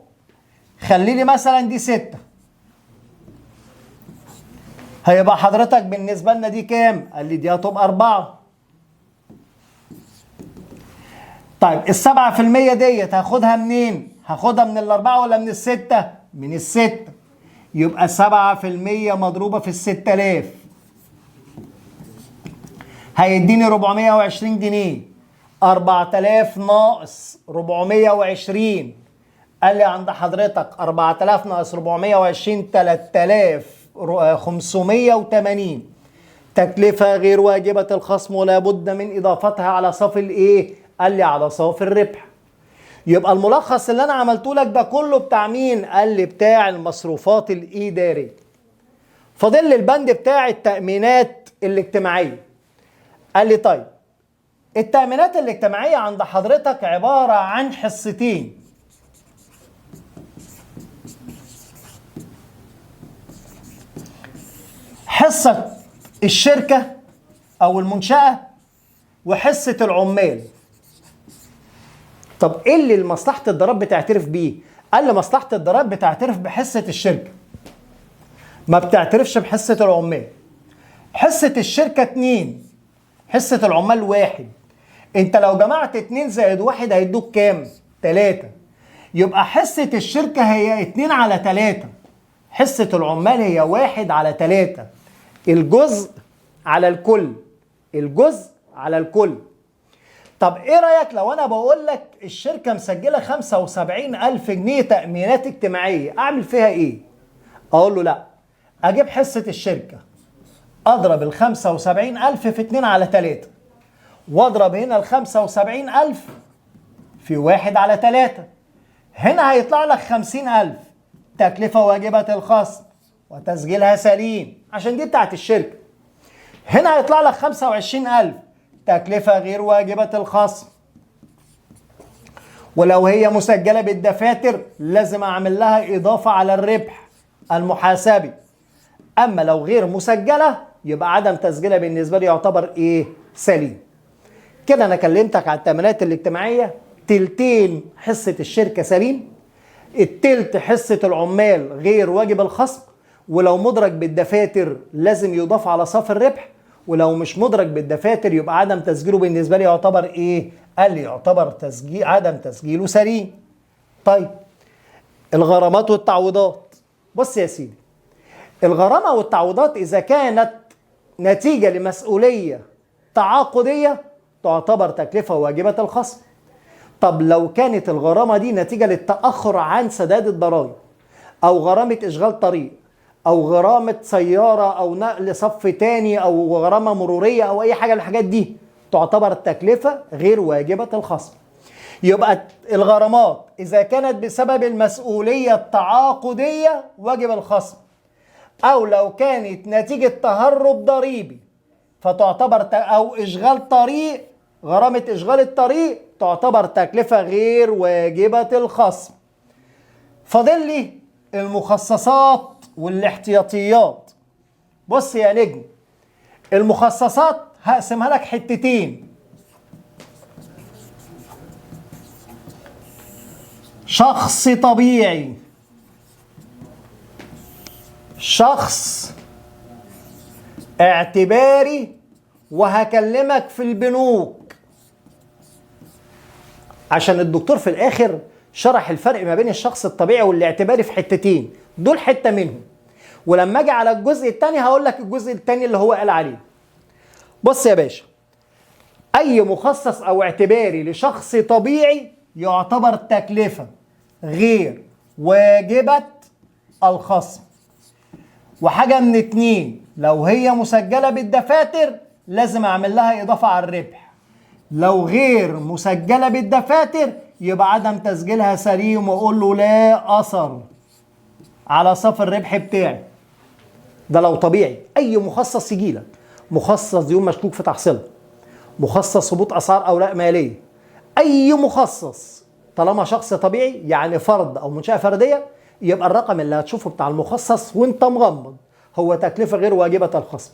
خلي لي مثلا دي 6. هيبقى حضرتك بالنسبة لنا دي كام؟ قال لي دي هتبقى 4. طيب 7% ديت هاخدها منين؟ هاخدها من 4 ولا من 6؟ من 6. يبقى 7% مضروبة في 6000 هيديني 420 جنيه. 4000 ناقص 420، قال لي عند حضرتك 4000 ناقص 420 3580. تكلفة غير واجبة الخصم ولا بد من إضافتها على صافي الإيه؟ قال لي على صافي الربح. يبقى الملخص اللي أنا عملته لك ده كله بتاع مين؟ قال لي بتاع المصروفات الإدارية. فاضل لي البند بتاع التأمينات الاجتماعية. قال لي طيب التأمينات الاجتماعية عند حضرتك عبارة عن حصتين. حصة الشركة أو المنشأة وحصة العمال. طب إيه اللي مصلحة الضرائب بتعترف بيه؟ قال لي مصلحة الضرائب بتعترف بحصة الشركة، ما بتعترفش بحصة العمال. حصة الشركة 2، حصة العمال 1. انت لو جمعت 2 زائد 1 هيدوك كام؟ 3. يبقى حصة الشركة هي 2 على 3، حصة العمال هي 1 على 3. الجزء على الكل، الجزء على الكل. طب ايه رأيك لو انا بقول لك الشركة مسجلة 75,000 جنيه تأمينات اجتماعية، اعمل فيها ايه؟ اقول له لا، اجيب حصة الشركة، اضرب ال 75,000 في 2 على 3، واضرب هنا ال 75,000 في 1 على 3، هنا هيطلع لك 50,000 تكلفة واجبة الخصم وتسجيلها سليم عشان دي بتاعت الشركة. هنا هيطلع لك 25,000 تكلفة غير واجبة الخصم، ولو هي مسجلة بالدفاتر لازم أعمل لها إضافة على الربح المحاسبي. أما لو غير مسجلة يبقى عدم تسجيلها بالنسبة لي يعتبر إيه؟ سليم. كده أنا كلمتك على التأمينات الاجتماعية، تلتين حصة الشركة سليم، التلت حصة العمال غير واجب الخصم، ولو مدرج بالدفاتر لازم يضاف على صافي الربح، ولو مش مدرج بالدفاتر يبقى عدم تسجيله بالنسبة لي يعتبر ايه؟ قال لي يعتبر تسجيل عدم تسجيله سليم. طيب الغرامات والتعويضات، بص يا سيدي، الغرامة والتعويضات إذا كانت نتيجة لمسؤولية تعاقدية تعتبر تكلفة واجبة الخصم. طب لو كانت الغرامة دي نتيجة للتأخر عن سداد الضرائب، أو غرامة إشغال طريق، أو غرامة سيارة، أو نقل صف تاني، أو غرامة مرورية، أو أي حاجة من الحاجات دي، تعتبر التكلفة غير واجبة الخصم. يبقى الغرامات إذا كانت بسبب المسؤولية التعاقدية واجب الخصم، أو لو كانت نتيجة تهرب ضريبي فتعتبر أو إشغال طريق، غرامة إشغال الطريق تعتبر تكلفة غير واجبة الخصم. فاضل لي المخصصات والاحتياطيات. بص يا نجم، المخصصات هقسمها لك حتتين، شخص طبيعي، شخص اعتباري، وهكلمك في البنوك عشان الدكتور في الاخر شرح الفرق ما بين الشخص الطبيعي والاعتباري في حتتين، دول حتة منهم، ولما اجي على الجزء الثاني هقول لك الجزء الثاني اللي هو قال عليه. بص يا باشا، اي مخصص او اعتباري لشخص طبيعي يعتبر تكلفة غير واجبة الخصم، وحاجة من اتنين، لو هي مسجلة بالدفاتر لازم اعمل لها اضافة على الربح، لو غير مسجلة بالدفاتر يبقى عدم تسجيلها سليم واقول له لا اثر. على صافي الربح بتاعي. ده لو طبيعي. اي مخصص يجيلك، مخصص ديون مشكوك في تحصيلها، مخصص هبوط اسعار اوراق ماليه، اي مخصص طالما شخص طبيعي يعني فرد او منشاه فردية، يبقى الرقم اللي هتشوفه بتاع المخصص وانت مغمض هو تكلفة غير واجبه الخصم.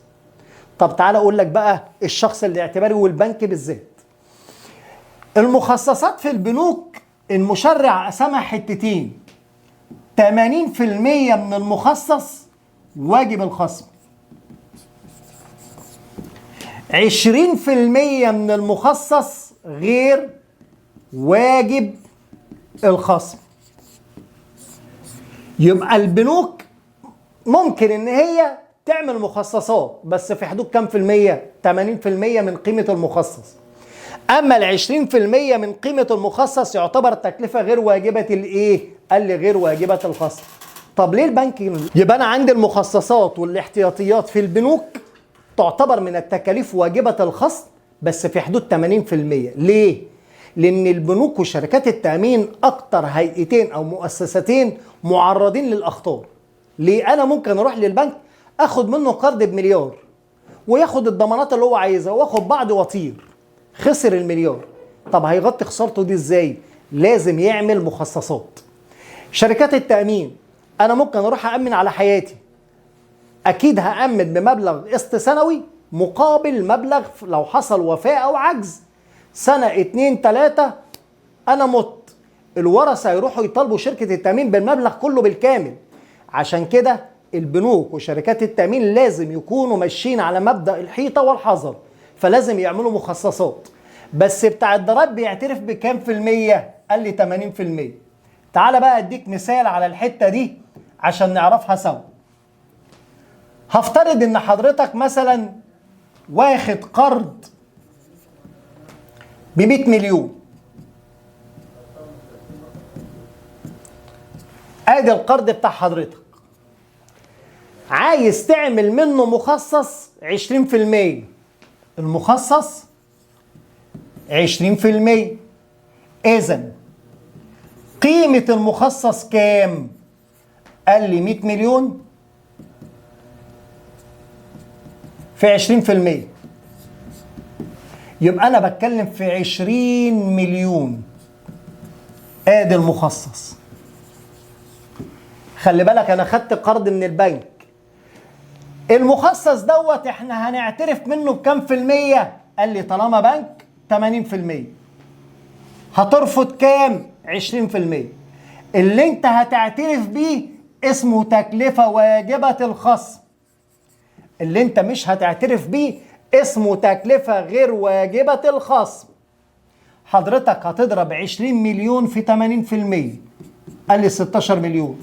طب تعالى اقول لك بقى الشخص الاعتباري والبنك بالذات. المخصصات في البنوك المشرع قسمها حتتين، 80% من المخصص واجب الخصم، 20% من المخصص غير واجب الخصم. يبقى البنوك ممكن ان هي تعمل مخصصات بس في حدود كام في المية؟ 80% من قيمة المخصص. اما ال 20% من قيمة المخصص يعتبر تكلفة غير واجبة الايه؟ قال لي غير واجبة الخصم. طب ليه البنك؟ يبقى انا عندي المخصصات والاحتياطيات في البنوك تعتبر من التكاليف واجبة الخصم بس في حدود 80%. ليه؟ لأن البنوك وشركات التأمين أكتر هيئتين أو مؤسستين معرضين للأخطار. ليه؟ أنا ممكن أروح للبنك أخد منه قرض بمليار وياخد الضمانات اللي هو عايزها وآخد بعض وأطير، خسر المليار. طب هيغطي خسارته دي إزاي؟ لازم يعمل مخصصات. شركات التأمين أنا ممكن أروح أأمن على حياتي، أكيد هأمن بمبلغ قسط سنوي مقابل مبلغ لو حصل وفاة أو عجز سنة 2 3 أنا مت، الورثة هيروحوا يطالبوا شركة التأمين بالمبلغ كله بالكامل. عشان كده البنوك وشركات التأمين لازم يكونوا ماشيين على مبدأ الحيطة والحذر، فلازم يعملوا مخصصات. بس بتاع الضرايب بيعترف بكام في المية؟ قال لي 80%. تعال بقى أديك مثال على الحتة دي عشان نعرفها سوا. هفترض ان حضرتك مثلا واخد قرض ب100 مليون، ادي القرض بتاع حضرتك، عايز تعمل منه مخصص 20%، المخصص 20%، اذا قيمة المخصص كام؟ قال لي 100 مليون في 20%، يبقى أنا بتكلم في 20 مليون. آدي المخصص. خلي بالك أنا خدت قرض من البنك، المخصص دوت احنا هنعترف منه بكام في المية؟ قال لي طالما بنك 80%. هترفض كام؟ 20%. اللي انت هتعترف بيه اسمه تكلفة واجبة الخصم، اللي انت مش هتعترف بيه اسمه تكلفة غير واجبة الخصم. حضرتك هتضرب 20 مليون في 80%، قال لي 16 مليون.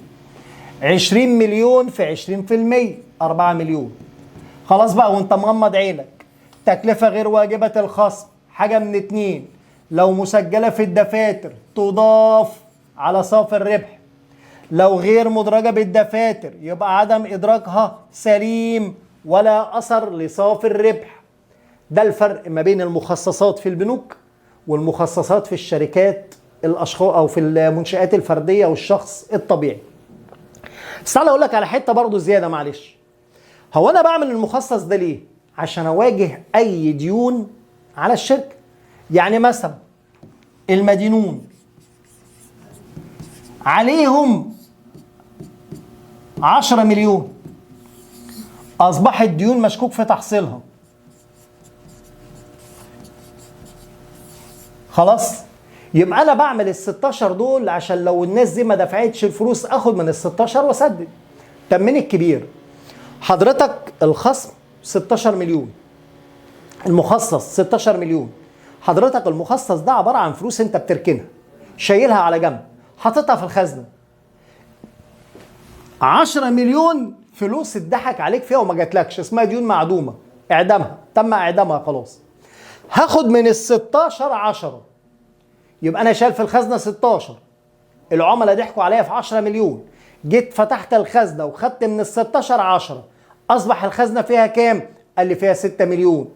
20 مليون في 20% 4 مليون. خلاص بقى وانت مغمض عينك، تكلفة غير واجبة الخصم حاجة من اتنين، لو مسجلة في الدفاتر تضاف على صافي الربح، لو غير مدرجة بالدفاتر يبقى عدم إدراكها سليم ولا أثر لصافي الربح. ده الفرق ما بين المخصصات في البنوك والمخصصات في الشركات الأشخاص أو في المنشآت الفردية والشخص الطبيعي. بس تعالى أقول لك على حتة برضو زيادة معلش. هو أنا بعمل المخصص ده ليه؟ عشان أواجه أي ديون على الشركة. يعني مثلا المدينون عليهم 10 مليون، أصبحت ديون مشكوك في تحصيلها. خلاص؟ يبقى أنا بعمل ال16 دول عشان لو الناس دي ما دفعتش الفلوس أخد من ال16 وأسدد. طب من الكبير؟ حضرتك الخصم 16 مليون، المخصص 16 مليون. حضرتك المخصص ده عبارة عن فلوس أنت بتركنها، شايلها على جنب، حاططها في الخزنة. 10 مليون فلوس اتضحك عليك فيها وما جاتلكش، اسمها ديون معدومة، اعدمها، تم اعدامها خلاص. هاخد من ال16 10، يبقى انا شايل في الخزنة 16، العملاء ضحكوا عليا في 10 مليون، جيت فتحت الخزنة وخدت من ال16 10، اصبح الخزنة فيها كام؟ قال لي فيها 6 مليون.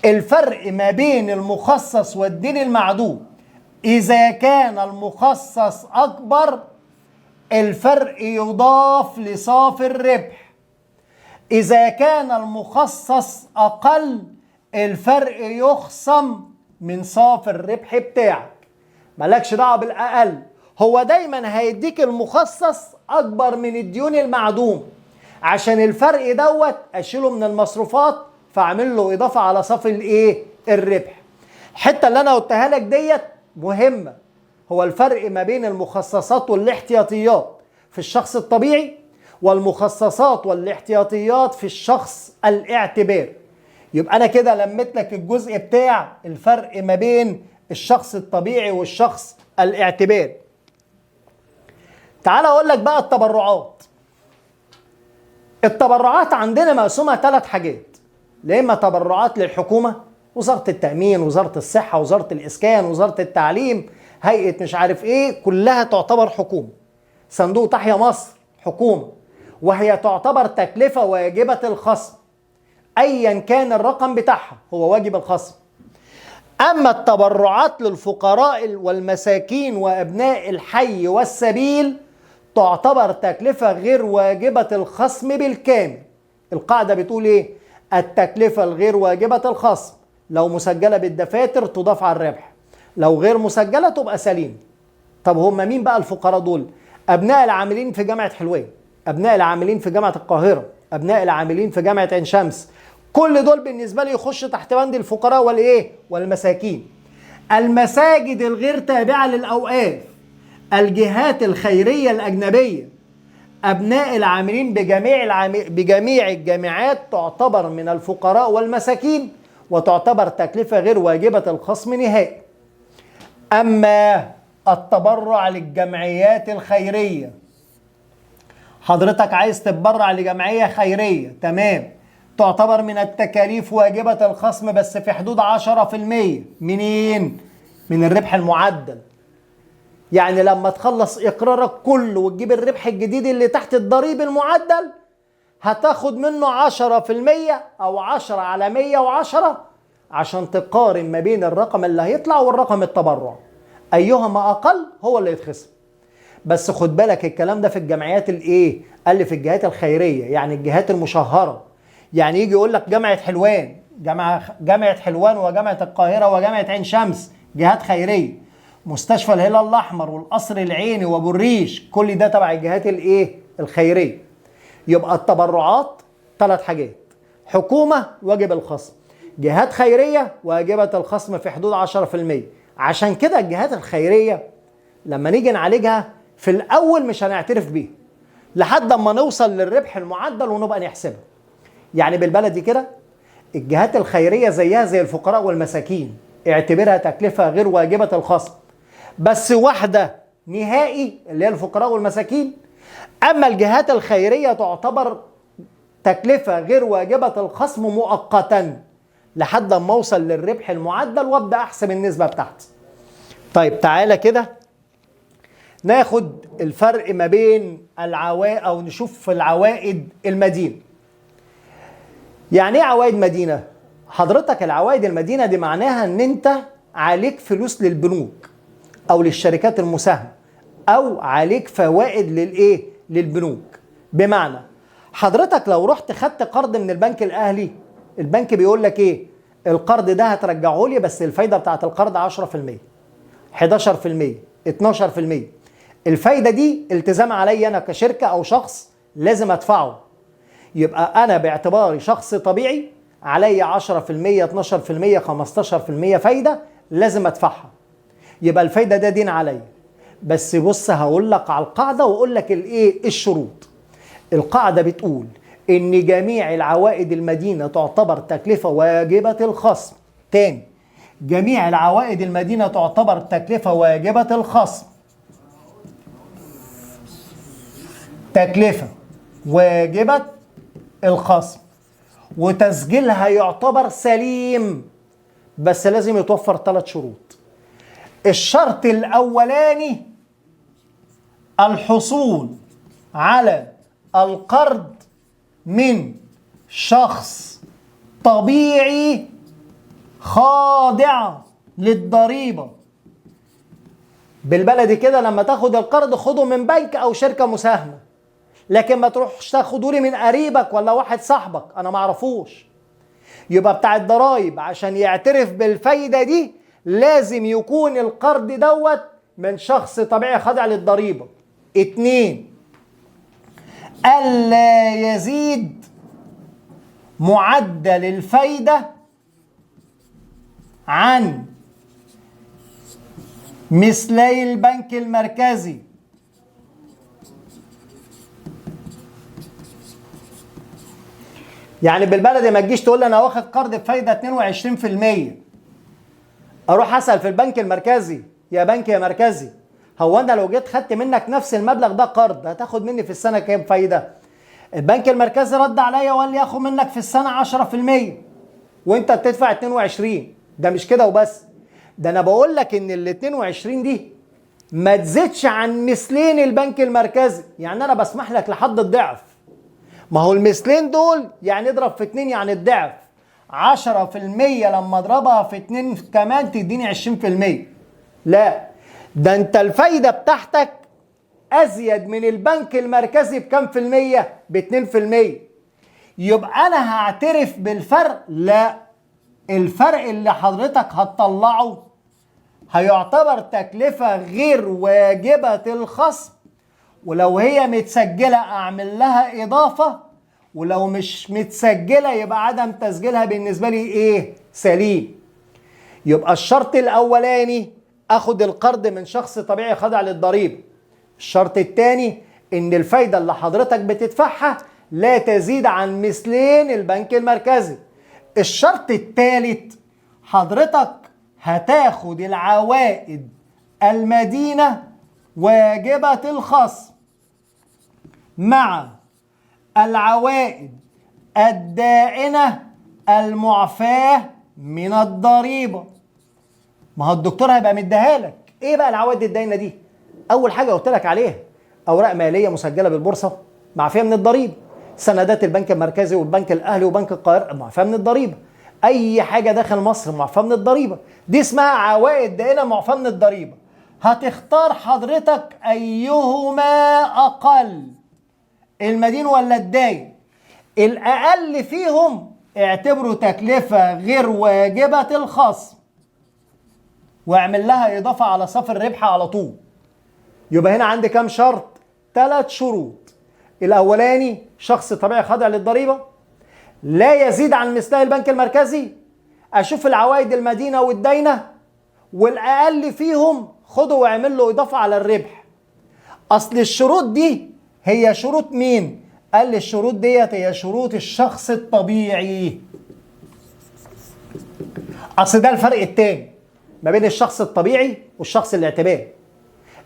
الفرق ما بين المخصص والدين المعدوم، اذا كان المخصص اكبر الفرق يضاف لصافي الربح. إذا كان المخصص أقل الفرق يخصم من صافي الربح بتاعك. مالكش دعوة بالأقل، هو دايما هيديك المخصص أكبر من الديون المعدوم، عشان الفرق دوت أشيله من المصروفات فأعمل له إضافة على صافي الإيه؟ الربح. الحتة اللي أنا قلتها لك ديت مهمة، هو الفرق ما بين المخصصات والاحتياطيات في الشخص الطبيعي والمخصصات والاحتياطيات في الشخص الاعتباري. يبقى أنا كده لميت لك الجزء بتاع الفرق ما بين الشخص الطبيعي والشخص الاعتباري. تعال أقول لك بقى التبرعات. التبرعات عندنا مقسومة 3 حاجات، يا إما تبرعات للحكومة، وزارة التأمين، وزارة الصحة، وزارة الإسكان، وزارة التعليم، هيئة مش عارف إيه، كلها تعتبر حكومة. صندوق تحيا مصر حكومة، وهي تعتبر تكلفة واجبة الخصم أيا كان الرقم بتاعها، هو واجب الخصم. أما التبرعات للفقراء والمساكين وأبناء الحي والسبيل تعتبر تكلفة غير واجبة الخصم بالكامل. القاعدة بتقول إيه؟ التكلفة الغير واجبة الخصم لو مسجلة بالدفاتر تضاف على الربح، لو غير مسجلة تبقى سليم. طب هم مين بقى الفقراء دول؟ أبناء العاملين في جامعة حلوان، أبناء العاملين في جامعة القاهرة، أبناء العاملين في جامعة عين شمس، كل دول بالنسبة لي يخش تحت بند الفقراء والإيه؟ والمساكين. المساجد الغير تابعة للأوقاف، الجهات الخيرية الأجنبية، أبناء العاملين بجميع الجامعات تعتبر من الفقراء والمساكين، وتعتبر تكلفة غير واجبة الخصم نهائي. أما التبرع للجمعيات الخيرية، حضرتك عايز تتبرع لجمعية خيرية، تمام، تعتبر من التكاليف واجبة الخصم بس في حدود 10%. منين؟ من الربح المعدل. يعني لما تخلص إقرارك كله وتجيب الربح الجديد اللي تحت الضريب المعدل هتاخد منه 10% أو 10 على 110 عشان تقارن ما بين الرقم اللي هيطلع والرقم التبرع، أيهما أقل هو اللي يتخصم. بس خد بالك الكلام ده في الجمعيات الإيه؟ قال لي في الجهات الخيرية، يعني الجهات المشهرة. يعني يجي يقول لك جامعة حلوان، جامعة حلوان وجامعة القاهرة وجامعة عين شمس جهات خيرية، مستشفى الهلال الأحمر والقصر العيني وابو الريش، كل ده تبع الجهات الإيه؟ الخيرية. يبقى التبرعات 3 حاجات: حكومة واجب الخصم، جهات خيرية واجبة الخصم في حدود 10%. عشان كده الجهات الخيرية لما نيجي نعالجها في الأول مش هنعترف بيها لحد ما نوصل للربح المعدل ونبقى نحسبها. يعني بالبلدي كده الجهات الخيرية زيها زي الفقراء والمساكين، اعتبرها تكلفة غير واجبة الخصم، بس واحدة نهائي اللي هي الفقراء والمساكين. أما الجهات الخيرية تعتبر تكلفة غير واجبة الخصم مؤقتا لحد ما اوصل للربح المعدل وابدا احسب النسبة بتاعتي. طيب تعالى كده ناخد الفرق ما بين العوائد او نشوف العوائد المدينة. يعني ايه عوائد مدينة؟ حضرتك العوائد المدينة دي معناها ان انت عليك فلوس للبنوك او للشركات المساهمة او عليك فوائد للايه؟ للبنوك. بمعنى حضرتك لو رحت خدت قرض من البنك الاهلي، البنك بيقول لك ايه؟ القرض ده هترجعه لي بس الفايدة بتاعت القرض 10%، 11%، 12%. الفايدة دي التزام عليا انا كشركة او شخص لازم ادفعه. يبقى انا باعتباري شخص طبيعي عليا 10%، 12%، 15% فايده لازم ادفعها. يبقى الفايدة ده دين عليا. بس بص هقول لك على القاعدة واقول لك الايه؟ الشروط. القاعدة بتقول ان جميع العوائد المدينة تعتبر تكلفة واجبه الخصم. تاني، جميع العوائد المدينة تعتبر تكلفة واجبه الخصم. تكلفة واجبه الخصم وتسجيلها يعتبر سليم، بس لازم يتوفر 3 شروط. الشرط الاولاني الحصول على القرض من شخص طبيعي خاضع للضريبة. بالبلدي كده لما تاخد القرض خده من بنك او شركة مساهمة، لكن ما تروحش تاخده لي من قريبك ولا واحد صاحبك انا ما اعرفوش. يبقى بتاع الضرايب عشان يعترف بالفايدة دي لازم يكون القرض دوت من شخص طبيعي خاضع للضريبة. 2، ألا يزيد معدل الفايدة عن مثلي البنك المركزي. يعني بالبلدي ما تجيش تقول لي انا واخد قرض بفايدة 22%، اروح اسأل في البنك المركزي يا بنك يا مركزي، هو انا لو جيت خدت منك نفس المبلغ ده قرض هتاخد مني في السنة كام فايدة؟ البنك المركزي رد عليا وقال لي اخد منك في السنة 10% وانت بتدفع 22. ده مش كده وبس، ده انا بقول لك ان ال 22 دي ما تزيدش عن مثلين البنك المركزي، يعني انا بسمح لك لحد الضعف. ما هو المثلين دول يعني اضرب في 2 يعني الضعف، 10% لما اضربها في 2 كمان تديني 20%. لا، ده انت الفايدة بتاعتك ازيد من البنك المركزي بكام في المية؟ ب 2%. يبقى انا هعترف بالفرق؟ لا، الفرق اللي حضرتك هتطلعه هيعتبر تكلفة غير واجبة الخصم، ولو هي متسجلة اعمل لها اضافة، ولو مش متسجلة يبقى عدم تسجيلها بالنسبة لي ايه؟ سليم. يبقى الشرط الاولاني اخد القرض من شخص طبيعي خاضع للضريبة. الشرط الثاني ان الفايدة اللي حضرتك بتدفعها لا تزيد عن مثلين البنك المركزي. الشرط الثالث حضرتك هتاخد العوائد المدينة واجبة الخصم مع العوائد الدائنة المعفاة من الضريبة. ما هو الدكتور هيبقى مديها لك. ايه بقى العوائد الدائنة دي؟ اول حاجة قلت لك عليها اوراق مالية مسجلة بالبورصة معفية من الضريبة، سندات البنك المركزي والبنك الاهلي وبنك القاهرة معفاة من الضريبة، اي حاجة داخل مصر معفاة من الضريبة، دي اسمها عوائد دائنة معفاة من الضريبة. هتختار حضرتك ايهما اقل، المدين ولا الداين؟ الاقل فيهم اعتبره تكلفة غير واجبة الخصم واعمل لها اضافة على صافي الربح على طول. يبقى هنا عندي كام شرط؟ 3 شروط. الاولاني شخص طبيعي خاضع للضريبة، لا يزيد عن مثلها البنك المركزي، اشوف العوائد المدينة والداينة، والاقل فيهم خده واعمل له اضافة على الربح. اصل الشروط دي هي شروط مين؟ قال لي الشروط ديت هي شروط الشخص الطبيعي. اصل ده الفرق التاني ما بين الشخص الطبيعي والشخص الاعتباري.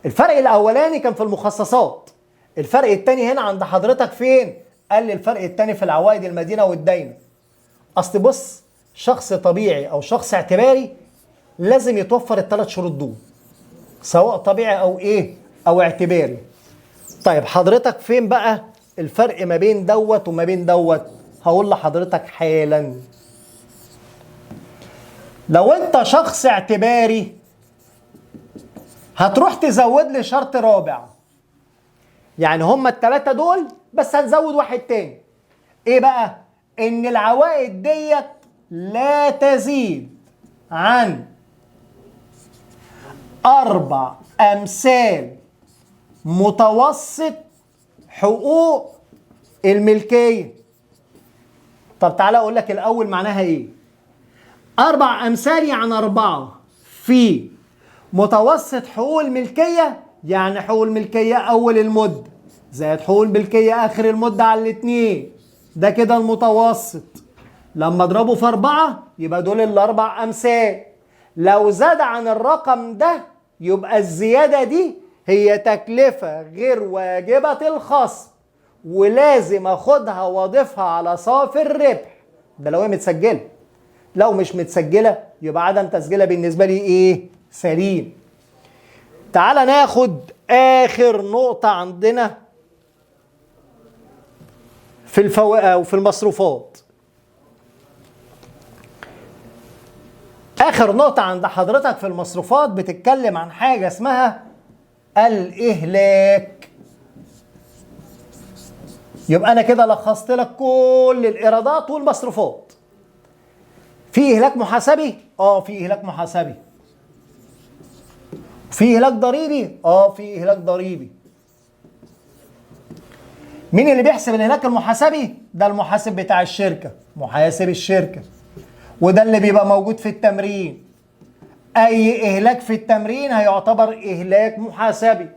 الفرق الاولاني كان في المخصصات، الفرق التاني هنا عند حضرتك فين؟ قال لي الفرق التاني في العوائد المدينة والداينة. اصل بص، شخص طبيعي او شخص اعتباري لازم يتوفر ال3 شروط دول، سواء طبيعي او ايه؟ او اعتباري. طيب حضرتك فين بقى الفرق ما بين دوت وما بين دوت؟ هقول لحضرتك حالا. لو انت شخص اعتباري هتروح تزود لي شرط رابع، يعني هما ال3 دول بس هنزود واحد تاني. ايه بقى؟ ان العوائد ديت لا تزيد عن 4 امثال متوسط حقوق الملكية. طب تعالى اقول لك الاول معناها ايه. 4 امثال يعني 4 في متوسط حقوق الملكية، يعني حقوق الملكية اول المدة زائد حقوق الملكية اخر المدة على الاتنين، ده كده المتوسط. لما اضربه في 4 يبقى دول ال4 امثال. لو زاد عن الرقم ده يبقى الزيادة دي هي تكلفة غير واجبة الخصم، ولازم اخدها واضيفها على صافي الربح. ده لو هي متسجلة. لو مش متسجلة يبقى عدم تسجيلها بالنسبة لي ايه؟ سليم. تعال ناخد اخر نقطة عندنا في او في المصروفات. اخر نقطة عند حضرتك في المصروفات بتتكلم عن حاجة اسمها الإهلاك. يبقى أنا كده لخصت لك كل الإيرادات والمصروفات. في إهلاك محاسبي؟ في إهلاك محاسبي. في إهلاك ضريبي؟ في إهلاك ضريبي. مين اللي بيحسب الإهلاك المحاسبي؟ ده المحاسب بتاع الشركة، محاسب الشركة، وده اللي بيبقى موجود في التمرين. أي إهلاك في التمرين هيعتبر إهلاك محاسبي.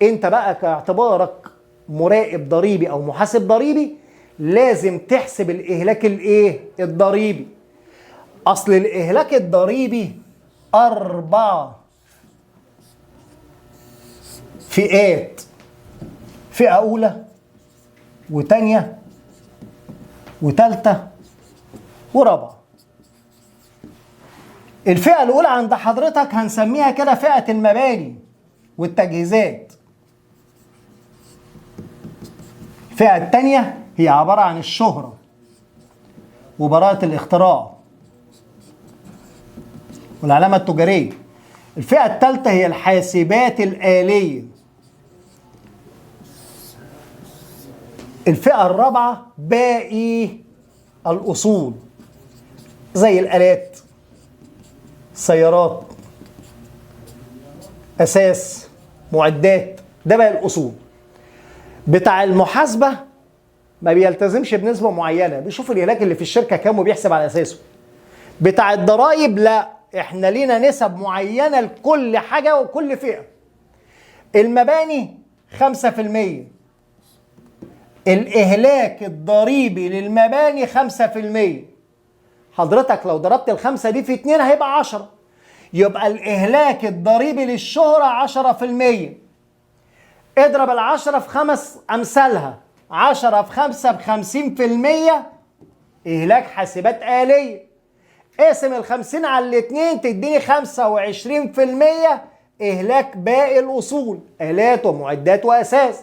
أنت بقى كاعتبارك مراقب ضريبي أو محاسب ضريبي لازم تحسب الإهلاك الإيه؟ الضريبي. أصل الإهلاك الضريبي 4 فئات، فئة أولى وتانية وتالتة ورابعة. الفئة الأولى عند حضرتك هنسميها كده فئة المباني والتجهيزات. الفئة التانية هي عبارة عن الشهرة وبراءة الاختراع والعلامة التجارية. الفئة التالتة هي الحاسبات الآلية. الفئة الرابعة باقي الأصول زي الآلات، سيارات، أساس، معدات، ده باقي الأصول. بتاع المحاسبة ما بيلتزمش بنسبة معينة، بيشوف الإهلاك اللي في الشركة كام وبيحسب على أساسه. بتاع الضرائب لا، احنا لينا نسب معينة لكل حاجة وكل فئة. المباني 5%، الإهلاك الضريبي للمباني 5%. حضرتك لو ضربت الخمسة دي في 2 هيبقى 10، يبقى الإهلاك الضريبي للشهرة 10%. اضرب 10 في 5 أمثالها، 10 في 5 ب50% إهلاك حاسبات آلية. اقسم 50 على 2 تديني 25% إهلاك باقي الأصول، آلات ومعدات وأساس.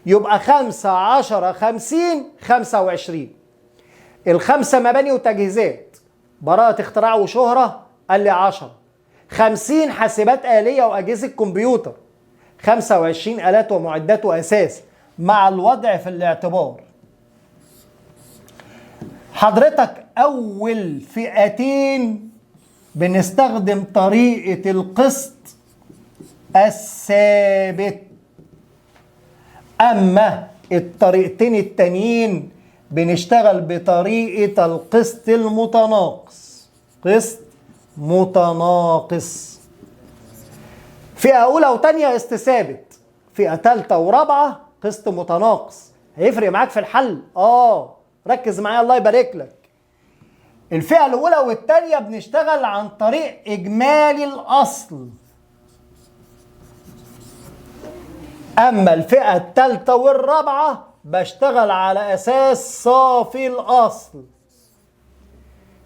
يبقى 5 10 50 25. الخمسة مباني وتجهيزات، براءة اختراع وشهرة قال لي 10، 50 حاسبات آلية وأجهزة كمبيوتر، 25 آلات ومعدات وأساس مع الوضع في الاعتبار. حضرتك أول فئتين بنستخدم طريقة القسط الثابت، أما الطريقتين التانيين بنشتغل بطريقة القسط المتناقص. قسط متناقص. فئة أولى وتانية قسط ثابت، فئة تالتة ورابعة قسط متناقص. هيفرق معاك في الحل؟ ركز معايا الله يبارك لك. الفئة الأولى والتانية بنشتغل عن طريق إجمالي الأصل، أما الفئة التالتة والرابعة بشتغل على أساس صافي الأصل.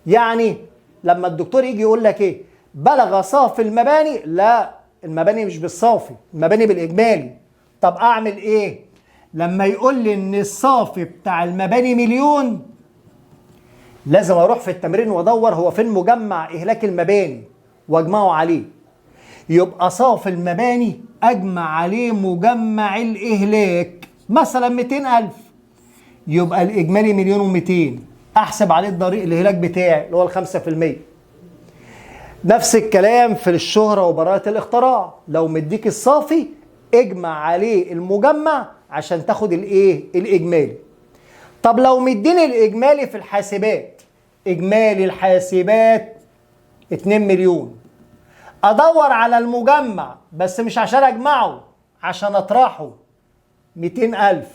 يعني لما الدكتور يجي يقول لك إيه بلغ صافي المباني، لا المباني مش بالصافي، المباني بالإجمالي. طب أعمل إيه؟ لما يقول لي إن الصافي بتاع المباني 1,000,000، لازم أروح في التمرين وأدور هو فين مجمع إهلاك المباني وأجمعه عليه. يبقى صافي المباني أجمع عليه مجمع الإهلاك مثلا 200,000، يبقى الإجمالي 1,200,000، أحسب عليه الضريب الإهلاك بتاعي اللي هو 5%. نفس الكلام في الشهرة وبراءة الاختراع، لو مديك الصافي اجمع عليه المجمع عشان تاخد الايه؟ الإجمالي. طب لو مديني الإجمالي في الحاسبات، إجمالي الحاسبات 2,000,000، أدور على المجمع بس مش عشان أجمعه، عشان أطرحه 200,000،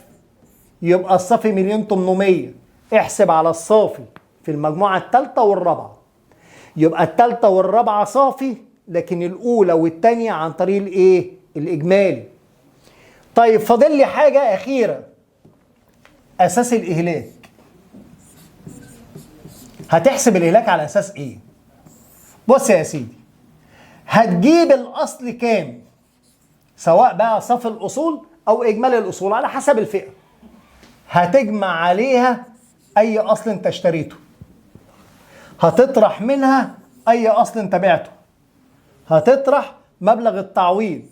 يبقى الصافي 1,800,000. احسب على الصافي في المجموعة الثالثة والرابعة، يبقى الثالثة والرابعة صافي، لكن الأولى والثانية عن طريق الإيه؟ الإجمالي. طيب فاضل لي حاجة أخيرة، أساس الإهلاك. هتحسب الإهلاك على أساس إيه؟ بص يا سيدي، هتجيب الأصل كام، سواء بقى صافي الأصول أو إجمالي الأصول على حسب الفئة، هتجمع عليها أي أصل أنت اشتريته، هتطرح منها أي أصل أنت بعته، هتطرح مبلغ التعويض،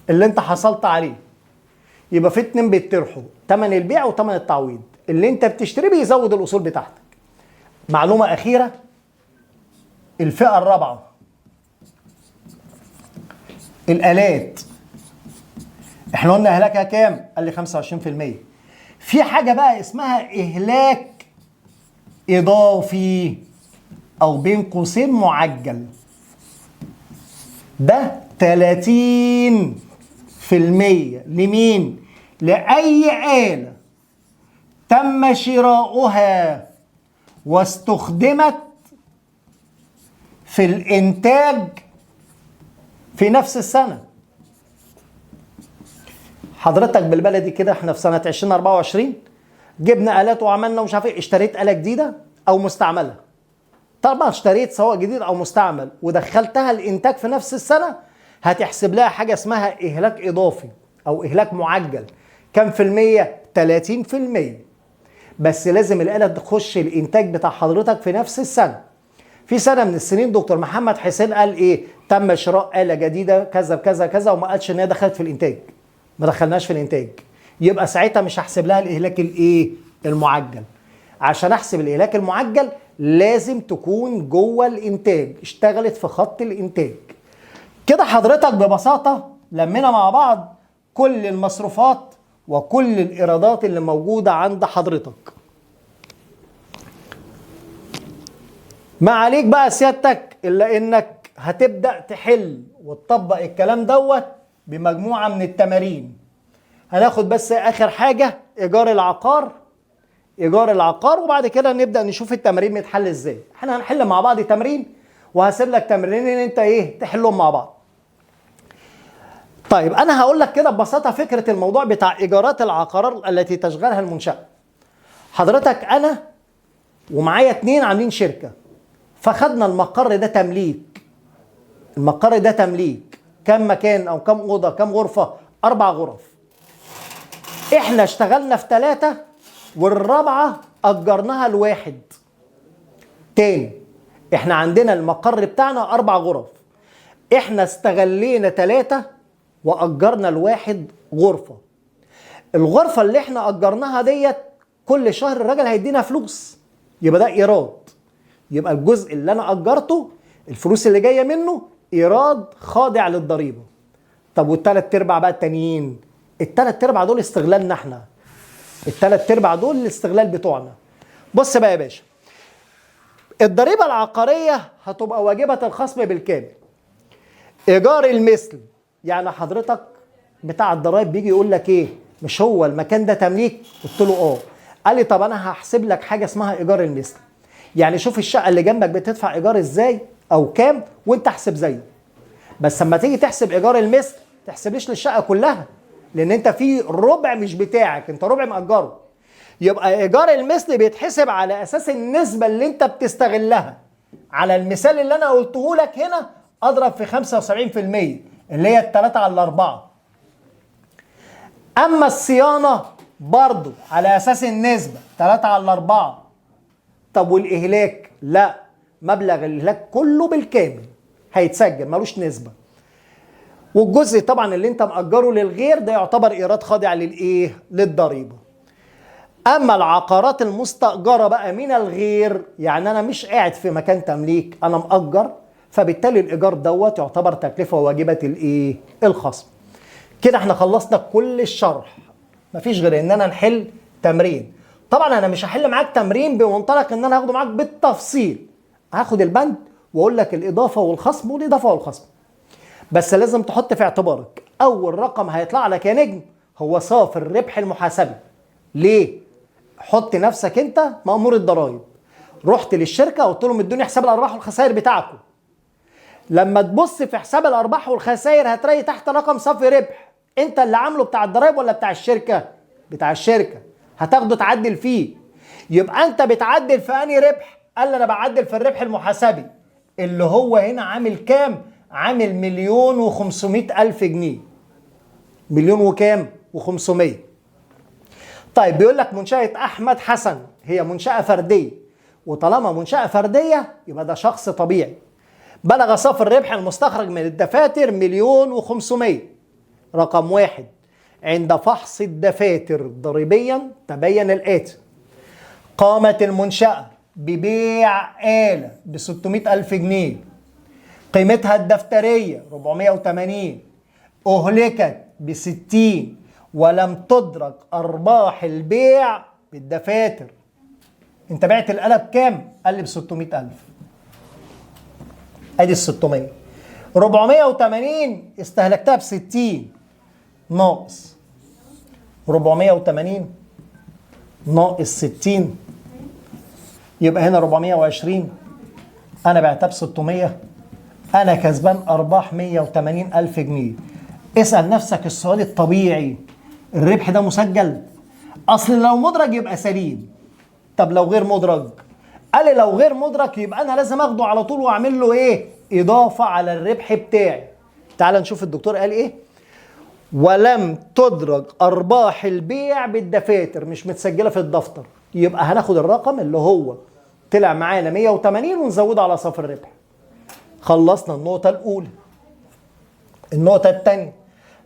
اللي انت حصلت عليه. يبقى في 2 بيتطرحوا، تمن البيع وتمن التعويض. اللي انت بتشتريه بيزود الاصول بتاعتك. معلومة اخيرة، الفئة الرابعة الالات. احنا قلنا اهلاكها كام؟ قال لي 25%. في حاجة بقى اسمها اهلاك اضافي او بين قوسين معجل، ده 30% لمين؟ لأي آلة تم شراؤها واستخدمت في الإنتاج في نفس السنة. حضرتك بالبلدي كده احنا في سنة 2024 جبنا آلات وعملنا ومش عارف ايه، اشتريت آلة جديدة أو مستعملة. طبعا اشتريت سواء جديد أو مستعمل ودخلتها الإنتاج في نفس السنة، هتحسب لها حاجة اسمها إهلاك إضافي أو إهلاك معجل. كم في المية؟ 30%. بس لازم الآلة تخش الإنتاج بتاع حضرتك في نفس السنة. في سنة من السنين دكتور محمد حسين قال إيه؟ تم شراء آلة جديدة كذا كذا كذا، وما قالش إن هي دخلت في الإنتاج، ما دخلناش في الإنتاج، يبقى ساعتها مش هحسب لها الإهلاك الإيه؟ المعجل. عشان أحسب الإهلاك المعجل لازم تكون جوه الإنتاج، اشتغلت في خط الإنتاج. كده حضرتك ببساطة لمينا مع بعض كل المصروفات وكل الإيرادات اللي موجودة عند حضرتك. ما عليك بقى سيادتك إلا إنك هتبدأ تحل وتطبق الكلام دوت بمجموعة من التمارين. هناخد بس آخر حاجة إيجار العقار، إيجار العقار، وبعد كده نبدأ نشوف التمارين بتحل إزاي. احنا هنحل مع بعض تمرين، وهسيب لك تمرينين انت ايه تحلهم مع بعض. طيب انا هقول لك كده ببساطة فكرة الموضوع بتاع ايجارات العقارات التي تشغلها المنشاة. حضرتك انا ومعايا 2 عاملين شركة، فخدنا المقر ده تمليك. المقر ده تمليك كم مكان او كم اوضة كم غرفة؟ 4 غرف. احنا اشتغلنا في 3 والرابعة اجرناها لواحد تاني. احنا عندنا المقر بتاعنا 4 غرف، احنا استغلينا 3 واجرنا لواحد غرفة. الغرفة اللي احنا اجرناها ديت كل شهر الراجل هيدينا فلوس، يبقى ده ايراد. يبقى الجزء اللي انا اجرته الفلوس اللي جاية منه ايراد خاضع للضريبه. طب والثلاث ارباع بقى التانيين؟ الثلاث ارباع دول استغلالنا احنا، الثلاث ارباع دول الاستغلال بتوعنا. بص بقى يا باشا، الضريبة العقارية هتبقى واجبه الخصم بالكامل. ايجار المثل، يعني حضرتك بتاع الضرايب بيجي يقول لك ايه، مش هو المكان ده تمليك؟ قلت له اه. قال لي طب انا هحسب لك حاجة اسمها ايجار المثل، يعني شوف الشقة اللي جنبك بتدفع ايجار ازاي او كام وانت احسب زيه. بس لما تيجي تحسب ايجار المثل تحسبليش للشقه كلها، لان انت في ربع مش بتاعك، انت ربع مأجره. يبقى ايجار المثل بيتحسب على اساس النسبة اللي انت بتستغلها. على المثال اللي انا قلته لك هنا اضرب في 75% اللي هي 3 على 4. اما الصيانة برضو على اساس النسبة 3 على 4. طب والاهلاك؟ لا، مبلغ الاهلاك كله بالكامل هيتسجل ملوش نسبه. والجزء طبعا اللي انت مأجره للغير ده يعتبر ايراد خاضع للايه؟ للضريبه. اما العقارات المستأجره بقى من الغير، يعني انا مش قاعد في مكان تمليك، انا مأجر، فبالتالي الايجار دوت يعتبر تكلفة واجبه الايه؟ الخصم. كده احنا خلصنا كل الشرح، مفيش غير ان انا نحل تمرين. طبعا انا مش هحل معاك تمرين بمنطلق ان انا هاخده معاك بالتفصيل، هاخد البند واقول لك الاضافة والخصم والاضافة والخصم. بس لازم تحط في اعتبارك اول رقم هيطلع لك يا نجم هو صافي الربح المحاسبي. ليه؟ حط نفسك انت مأمور الضرايب، رحت للشركة وقلت لهم ادوني حساب الارباح والخسائر بتاعكم. لما تبص في حساب الارباح والخسائر هتلاقي تحت رقم صافي ربح، انت اللي عامله بتاع الضرايب ولا بتاع الشركة؟ بتاع الشركة، هتاخده تعدل فيه. يبقى انت بتعدل في انهي ربح؟ قال لي انا بعدل في الربح المحاسبي اللي هو هنا عامل كام؟ عامل 1,500,000 جنيه. مليون وكام؟ و500. طيب بيقول لك منشأة أحمد حسن هي منشأة فردية، وطالما منشأة فردية يبقى ده شخص طبيعي. بلغ صافي الربح المستخرج من الدفاتر 1,500,000. رقم 1، عند فحص الدفاتر ضريبيا تبين الآتي: قامت المنشأة ببيع آلة ب 600 ألف جنيه، قيمتها الدفترية 480، أهلكت ب 60، ولم تدرك أرباح البيع بالدفاتر. أنت بعت الآلة بكام؟ قال لي ب 600 ألف. أدي ال 600، 480 استهلكتها ب 60، ناقص 480 ناقص 60، يبقى هنا 420. أنا بعتها ب 600، أنا كسبان أرباح 180 ألف جنيه. اسأل نفسك السؤال الطبيعي، الربح ده مسجل؟ أصل لو مدرج يبقى سليم، طب لو غير مدرج؟ قال لي لو غير مدرج يبقى أنا لازم أخده على طول وأعمل له إيه؟ إضافة على الربح بتاعي. تعال نشوف الدكتور قال إيه. ولم تدرج أرباح البيع بالدفاتر، مش متسجلة في الدفتر، يبقى هناخد الرقم اللي هو طلع معانا 180 ونزوده على صافي الربح. خلصنا النقطة الأولى. النقطة الثانية،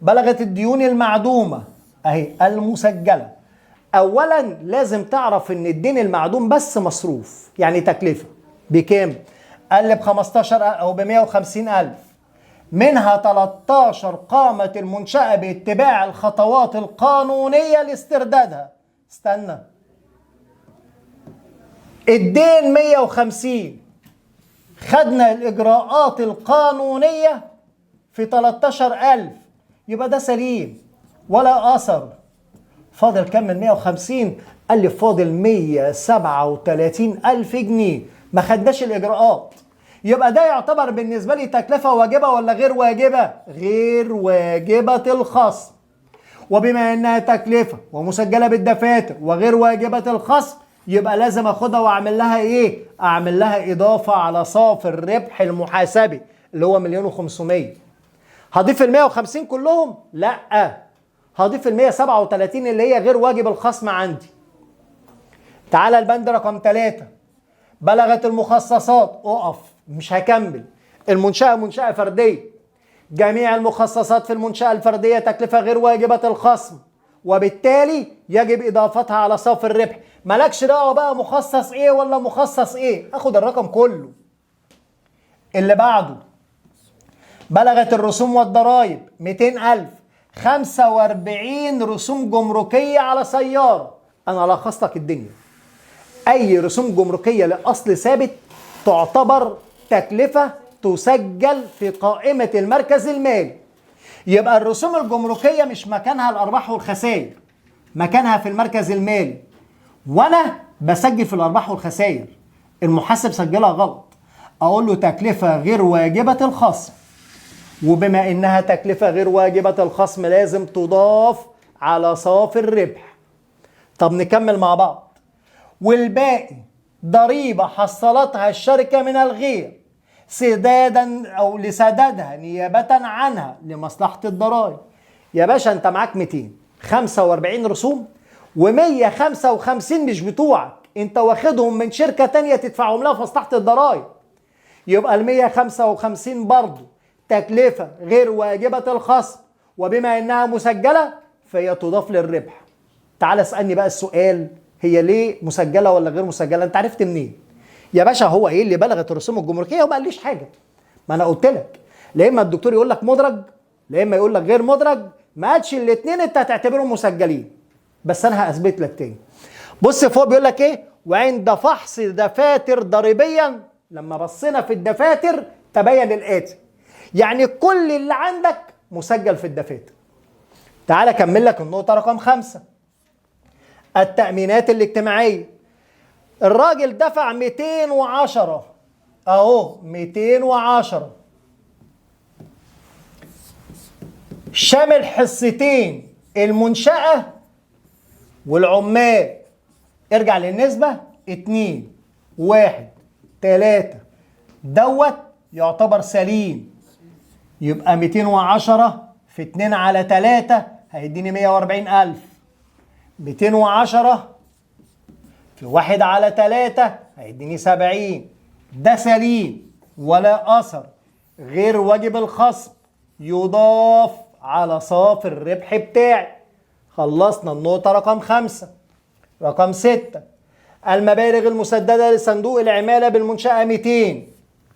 بلغت الديون المعدومة أهي المسجلة. أولا لازم تعرف إن الدين المعدوم بس مصروف، يعني تكلفة بكام؟ قال لي ب 15 أو ب 150 ألف، منها 13 قامت المنشأة باتباع الخطوات القانونية لاستردادها. استنى، الدين 150، خدنا الإجراءات القانونية في 13,000، يبقى ده سليم ولا أثر. فاضل كم من 150؟ قال لي فاضل 137,000 جنيه، ما خدناش الإجراءات، يبقى ده يعتبر بالنسبة لي تكلفة واجبة ولا غير واجبة؟ غير واجبة الخصم. وبما إنها تكلفة ومسجلة بالدفاتر وغير واجبة الخصم، يبقى لازم اخدها واعمل لها ايه؟ اعمل لها اضافة على صافي الربح المحاسبي اللي هو 1,500,000. هضيف ال 150 كلهم؟ لا، هضيف ال 137 اللي هي غير واجب الخصم عندي. تعالى البند رقم 3، بلغت المخصصات. اقف، مش هكمل. المنشأة منشأة فردية، جميع المخصصات في المنشأة الفردية تكلفة غير واجبة الخصم، وبالتالي يجب إضافتها على صافي الربح. مالكش دعوة بقى مخصص ايه ولا مخصص ايه، اخد الرقم كله. اللي بعده، بلغت الرسوم والضرائب 200,000، 45 رسوم جمركية على سيارة. انا لخصت لك الدنيا. اي رسوم جمركية لأصل ثابت تعتبر تكلفة تسجل في قائمة المركز المالي. يبقى الرسوم الجمركية مش مكانها الأرباح والخسائر، مكانها في المركز المالي، وانا بسجل في الارباح والخسائر. المحاسب سجلها غلط، اقول له تكلفة غير واجبه الخصم، وبما انها تكلفة غير واجبه الخصم لازم تضاف على صافي الربح. طب نكمل مع بعض. والباقي ضريبة حصلتها الشركة من الغير سدادا او لسدادها نيابة عنها لمصلحة الضرائب. يا باشا انت معاك 245 رسوم و155 مش بتوعك، انت واخدهم من شركة تانية تدفعهم لها في مصلحة الضرائب. يبقى ال 155 برضه تكلفة غير واجبة الخصم، وبما انها مسجلة فهي تضاف للربح. تعال اسألني بقى السؤال، هي ليه مسجلة ولا غير مسجلة؟ انت عرفت منين؟ يا باشا هو ايه اللي بلغت الرسوم الجمركية وما قاليش حاجة؟ ما انا قلت لك، لا اما الدكتور يقول لك مدرج، لا اما يقول لك غير مدرج، ما قالش الاثنين انت هتعتبرهم مسجلين. بس انا هثبت لك تاني. بص فوق بيقول لك ايه؟ وعند فحص دفاتر ضريبيا، لما بصينا في الدفاتر تبين الاتي. يعني كل اللي عندك مسجل في الدفاتر. تعال اكمل لك النقطة رقم 5، التأمينات الاجتماعية. الراجل دفع 210، اهو 210، شامل حصتين المنشأة والعمال. ارجع للنسبة 2 1 3، دوت يعتبر سليم. يبقى 210 في 2 على 3 هيديني 140,000. 210 في 1 على 3 هيديني 70. ده سليم ولا أثر، غير واجب الخصم، يضاف على صافي الربح بتاعي. خلصنا النقطة رقم 5. رقم 6، المبالغ المسددة لصندوق العمالة بالمنشأة 200.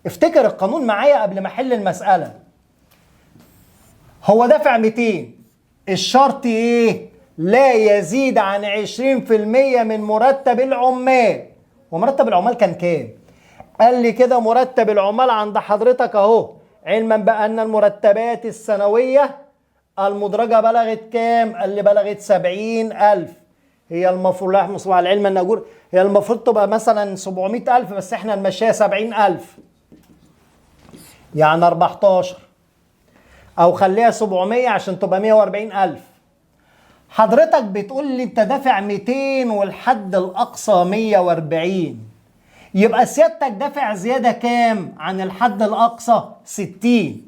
افتكر القانون معايا قبل ما احل المسألة. هو دافع 200، الشرط ايه؟ لا يزيد عن 20% من مرتب العمال. ومرتب العمال كان كام؟ قال لي كده مرتب العمال عند حضرتك اهو، علما بأن المرتبات السنوية المدرجة بلغت كام؟ قال لي بلغت 70,000. هي المفروض، لا مصباح العلم ان اجور، هي المفروض تبقى مثلا 700,000، بس احنا نمشيها 70,000، يعني 14، او خليها 700 عشان تبقى 140,000. حضرتك بتقول لي انت دافع 200 والحد الاقصى 140، يبقى سيادتك دافع زيادة كام عن الحد الاقصى؟ 60.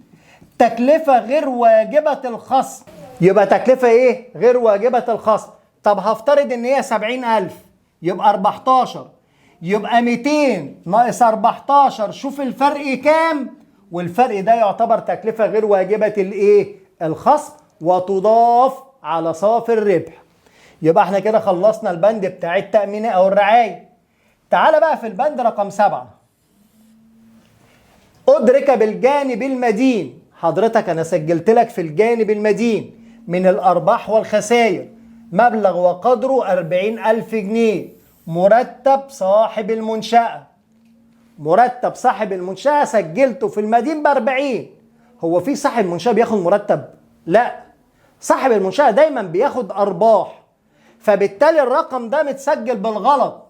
تكلفة غير واجبة الخصم، يبقى تكلفة ايه؟ غير واجبة الخصم. طب هفترض ان هي 70,000، يبقى 14، يبقى 200 ناقص 14، شوف الفرق كام، والفرق ده يعتبر تكلفة غير واجبة الايه؟ الخصم، وتضاف على صافي الربح. يبقى احنا كده خلصنا البند بتاع التأمين او الرعاية. تعال بقى في البند رقم 7، أدرك بالجانب المدين. حضرتك انا سجلت لك في الجانب المدين من الارباح والخسائر مبلغ وقدره 40,000 جنيه، مرتب صاحب المنشأة. مرتب صاحب المنشأة سجلته في المدين ب40. هو في صاحب منشأة بياخد مرتب؟ لا، صاحب المنشأة دايما بياخد أرباح، فبالتالي الرقم ده متسجل بالغلط،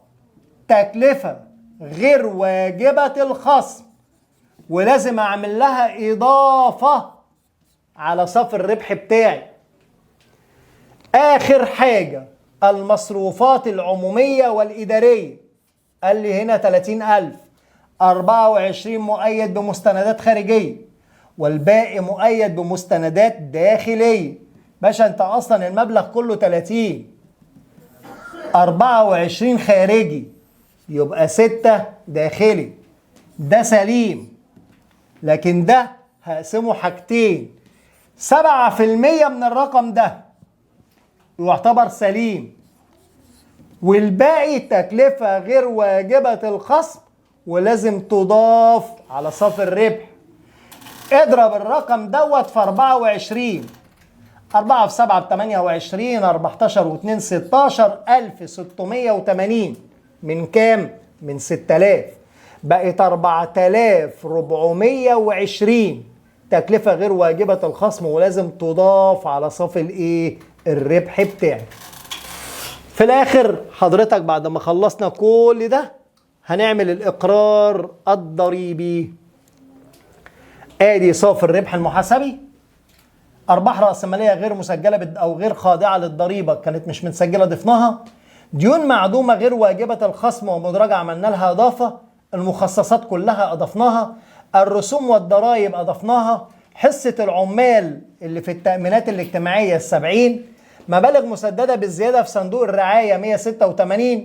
تكلفة غير واجبة الخصم، ولازم أعمل لها إضافة على صافي الربح بتاعي. آخر حاجة المصروفات العمومية والإدارية، قال لي هنا 30,000، 24 مؤيد بمستندات خارجية والباقي مؤيد بمستندات داخلية. باشا انت اصلا المبلغ كله 30، 24 خارجي يبقى 6 داخلي، ده سليم، لكن ده هقسمه حاجتين، 7% من الرقم ده يعتبر سليم، والباقي تكلفة غير واجبة الخصم ولازم تضاف على صافي الربح. اضرب الرقم دوت في 24، 4 في 7 ب 28، 14 و2 16، 1680 من كام؟ من 6000، بقت 4420 تكلفة غير واجبة الخصم ولازم تضاف على صافي الايه؟ الربح بتاعي. في الاخر حضرتك بعد ما خلصنا كل ده هنعمل الاقرار الضريبي. ادي صافي الربح المحاسبي، ارباح راسمالية غير مسجله او غير خاضعة للضريبه كانت مش متسجله ضفناها، ديون معدومة غير واجبه الخصم ومدرجه عملنا لها اضافه، المخصصات كلها اضفناها، الرسوم والضرائب اضفناها، حصة العمال اللي في التامينات الاجتماعية 70، مبالغ مسددة بالزيادة في صندوق الرعاية 186،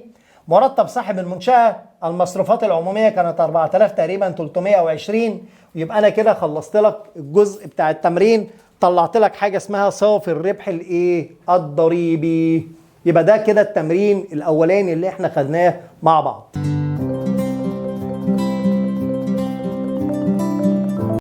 مرتب صاحب المنشاة، المصروفات العمومية كانت 4000 تقريبا 320. يبقى انا كده خلصت لك الجزء بتاع التمرين، طلعت لك حاجة اسمها صافي الربح الايه؟ الضريبي. يبقى ده كده التمرين الاولاني اللي احنا خدناه مع بعض.